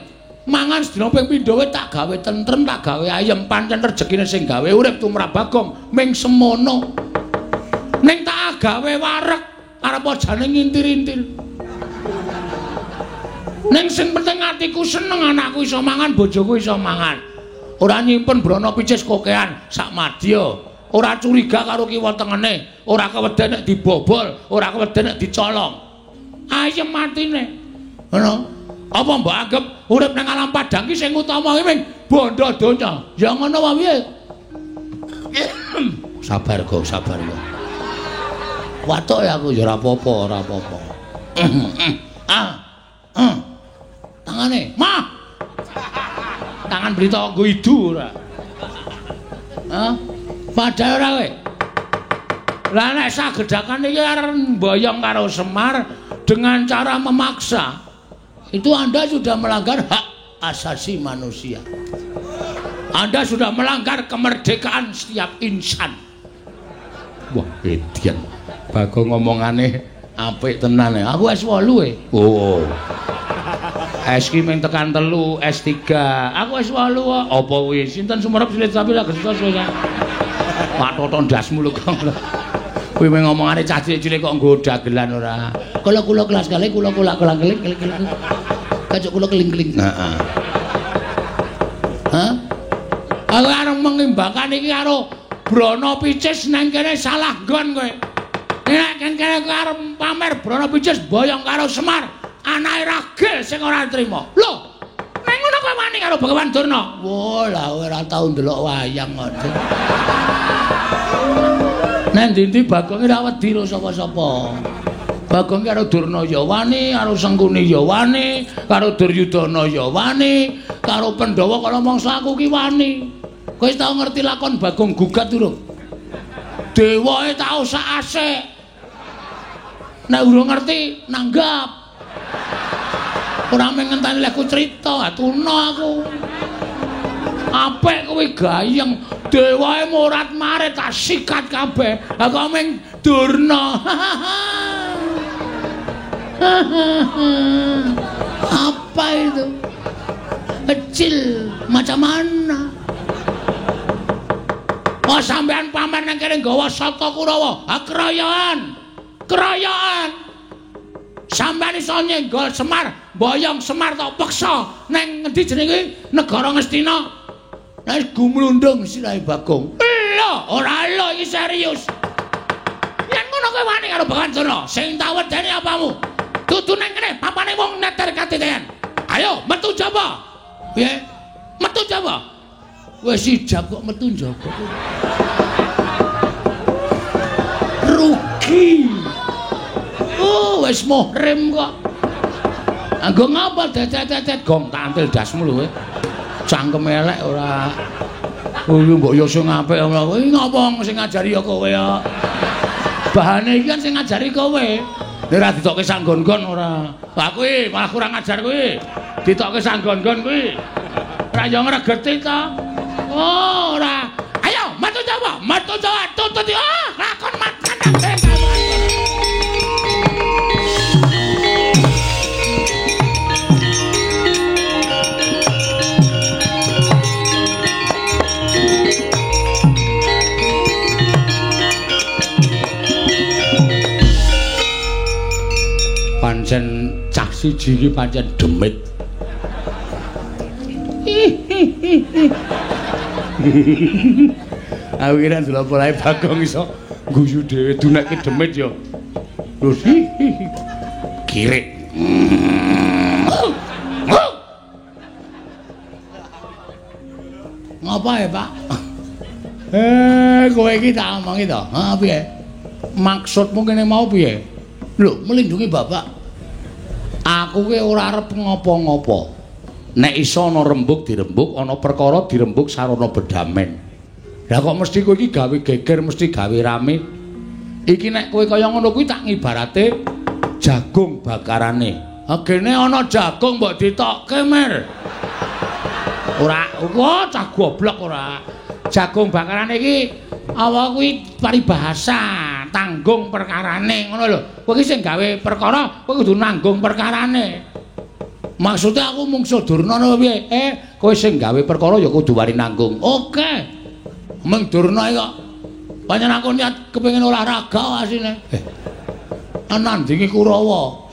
Mangan sedina ping pindho wae tak gawe tentrem, tak gawe ayem, pancen rejekine sing gawe urip tumrap Bagong ming semono. Ning tak gawe wareg, arep jane ngintir-intir. Ning sing penting atiku seneng, anakku iso mangan, bojoku iso mangan. Ora nyimpen brana picis kokean sak madya. Ora curiga karo kiwa tengene, ora keweden nek dibobol, ora keweden nek dicolong. Ayem atine. Ngono. Apa mbok anggap urip nang alam padang ki sing utama ki ming bondo donya? Ya ngono wae piye? Sabar kok, sabar ya. Watuk ya aku ya ora apa-apa, ora apa-apa. Ah. Tangane, mah. Tangan berita nggo idu ora. Hah? Padahal ora kowe. Lah nek sagedakan iki arep mboyong karo Semar dengan cara memaksa. Itu Anda sudah melanggar hak asasi manusia. Anda sudah melanggar kemerdekaan setiap insan. Wah, edian. Bagong ngomongane apik tenan ya. Aku S8 e. Oh. S ki mung tekan 3, S3. Aku S8 kok. Apa kuwi? Sinten sumerep silit sampe lak gesus kowe. Pak Toto ndasmu lho kok. Kuwi mung ngomongane cah cilik-cilik kok nggo dagelan ora. Kula kula kelas kali kula kula kula keling keling keling. Kacuk kula keling-keling. Heeh. Hah? Aku arep mengimbakan iki karo Brana Picis nang kene salah nggon kowe. Nek kene kowe arep pamer Brana Picis boyong karo Semar, anake ragil sing ora trima. Lho, nang ngono kowe wani karo Bagawan Durna? Wah, lah ora tau ndelok wayang kok. Nang ndi-ndi Bagong ora wedi karo sapa-sapa. Bagong karo Durna ya wani, karo Sengkuni ya wani, karo Duryudana ya wani, karo Pandhawa kala mangsa aku ki wani. Kowe tau ngerti lakon Bagong gugat durung? Dewae tau sak asik. Nek urung ngerti nanggap. Ora mung ngenteni lehku crita, atuna aku. Apik kuwi gayeng, dewae morat-marit tak sikat kabeh. Aku mung Durna. Apa itu? Kecil macam mana? Oh, sampean pamer nang kene nggawa sata Kurawa. Ha keroyokan. Keroyokan. Sampean iso nyenggol Semar, mboyong Semar tok peksa nang ngendi jenenge negara Ngastina. Nek gumlundung sirahe Bagong. Lho, ora lho iki serius. Yen ngono kowe wani karo Bagawan Durna, sing tak wedeni apamu? Dudu nang kene papane wong neter katiten. Ayo metu jaba. Piye? Metu jaba. Wis ijab kok metu njaba. Rugi. Oh, wis muhrim kok. Anggo ngapa dedet-dedet gong tak antil dasmu lho kowe. Cangkem elek ora. Kuwi mbok yo sing apik ngono. Kuwi ngopo sing ngajari ya kowe ya. Bahane iki kan sing ngajari kowe. Nek ora ditokke sanggon-gon ora. Lah kuwi malah kurang ajar kuwi. Ditokke sanggon-gon kuwi. Ora yo ngregeti ta. Oh, ora. Ayo, metu Jawa, metu Jawa, tutut yo. Lakon makan. Pancen cah siji iki pancen demit. Aku kira ndelok polahe Bagong iso guyu dhewe dunekke demit ya. Terus kirik. Ngapa ya, Pak? Kowe iki tak omongi to. Ha piye? Maksudmu kene mau piye? Lho, melindungi bapak. Aku ki ora arep ngopo-ngopo. Nek iso ana rembug dirembug, ana perkara dirembug sarana bedamen. Lah kok mesti kowe iki gawe geger, mesti gawe rame. Iki nek kowe kaya ngono kuwi tak ngibarate jagung bakarane. Agene ana jagung mbok ditokke, Mer. Ora, wah cah goblok ora. Jagung bakarane iki apa kuwi paribahasa, tanggung perkarane ngono lho. Kowe iki sing gawe perkara, kowe kudu nanggung perkarane. Maksudnya aku mungsuh Durna apa piye? Kowe sing gawe perkara ya kudu wani nanggung. Oke. Meng Durna iki kok pancen aku niat kepengin olahraga asine. Nandingi Kurawa.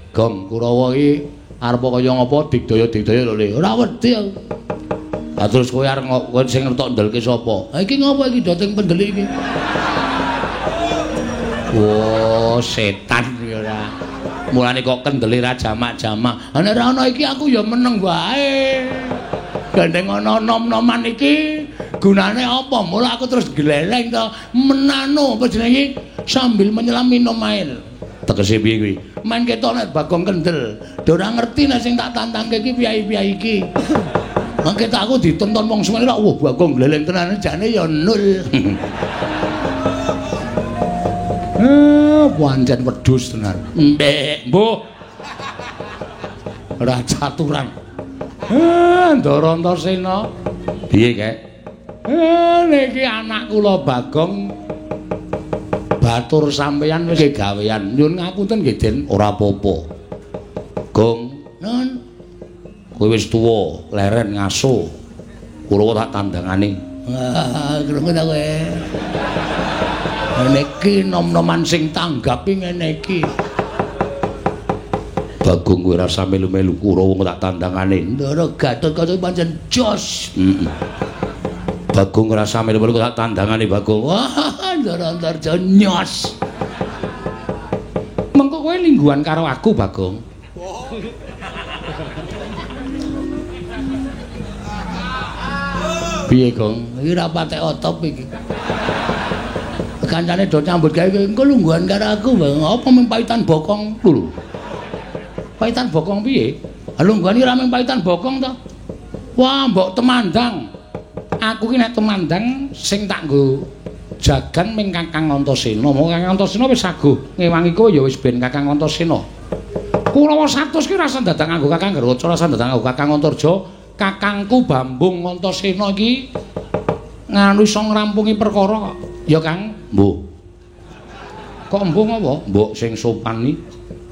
Gong Kurawa iki arep kaya ngapa digdaya-digdaya lho Le. Ora wedi aku. Lah terus kowe arep kowe sing ngertok ndelke sapa? Ha iki ngopo iki doting pendeli iki? Wah, setan iki ora. Mulane kok kendeli ra jamak-jamak. Ha nek ora ana iki aku ya meneng wae. Gandeng ana nom-noman iki gunane apa? Mula aku terus gleleng to menano apa jenenge sambil menyelam minum air. Tegese piye kuwi? Men ketok nek Bagong kendel. Do ora ngerti nek sing tak tantangke iki piye-piye iki. Mangke tak aku ditonton wong semene ora wah Bagong gleleng tenan jane ya nul. Pancen wedhus tenan. Mbek, mbuh. Ora caturan. Ndara Antasena. Piye, Kek? Niki anak kula Bagong batur sampeyan wis gawean. Nyuwun ngapunten nggih, Den. Ora apa-apa. Gong, nun. Kowe wis tuwa, leren ngaso. Kula tak tandangane. Wah, krungu ta kowe. Ngene iki nom-noman sing tanggapi ngene iki. Bagong kowe ora usah melu-melu Kurawa tak tandangane. Ndara Gatotkaca pancen jos. Heeh. Bagong ora usah melu-melu tak tandangane Bagong. Wah, Ndara Antarja nyos. Mengko kowe lingguhan karo aku, Bagong. Piye, Gong? Iki ora patek otop iki. Kancane do nyambut gawe engko lungguhan karo aku, Bang. Apa mung paitan bokong lho. Paitan bokong piye? Ha lungguhan iki ora mung paitan bokong to. Wah, mbok temandang. Aku ki nek temandang sing tak nggo jagan ming Kakang Antasena. Monggo Kakang Antasena wis saguh ngewangi kowe ya wis ben Kakang Antasena. Kurawa 100 ki ora usah dadak nganggo Kakang Garwaca, ora usah dadak nganggo Kakang Antarja. Kakangku Bambung Antasena iki nganu iso ngrampungi perkara kok. Ya Kang, mbuh. Kok mbuh ngopo? Mbok sing sopan iki.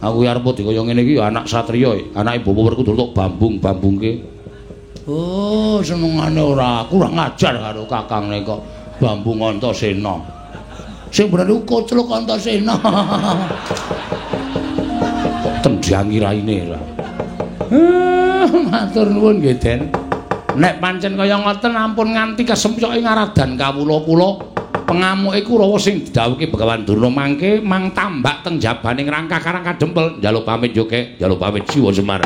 Aku arep dikaya ngene iki ya anak satriya, anake Bapak Werkudara tok bambung-bambungke. Oh, senengane ora kurang ajar karo kakangne kok Bambung Antasena. Sing bener iku kocluk Antasena. Tendhangi raine lah. Matur nuwun nggih, Den. Nek pancen kaya ngoten ampun nganti kesempyoke ngaradan kawula kula. Pengamuke Kurawa sing didhawuhke Begawan Durna mangke mang tambak teng jabaning rangkah karang kadempel. Njaluk pamit yo, Kek. Njaluk pamit Siwa Semar.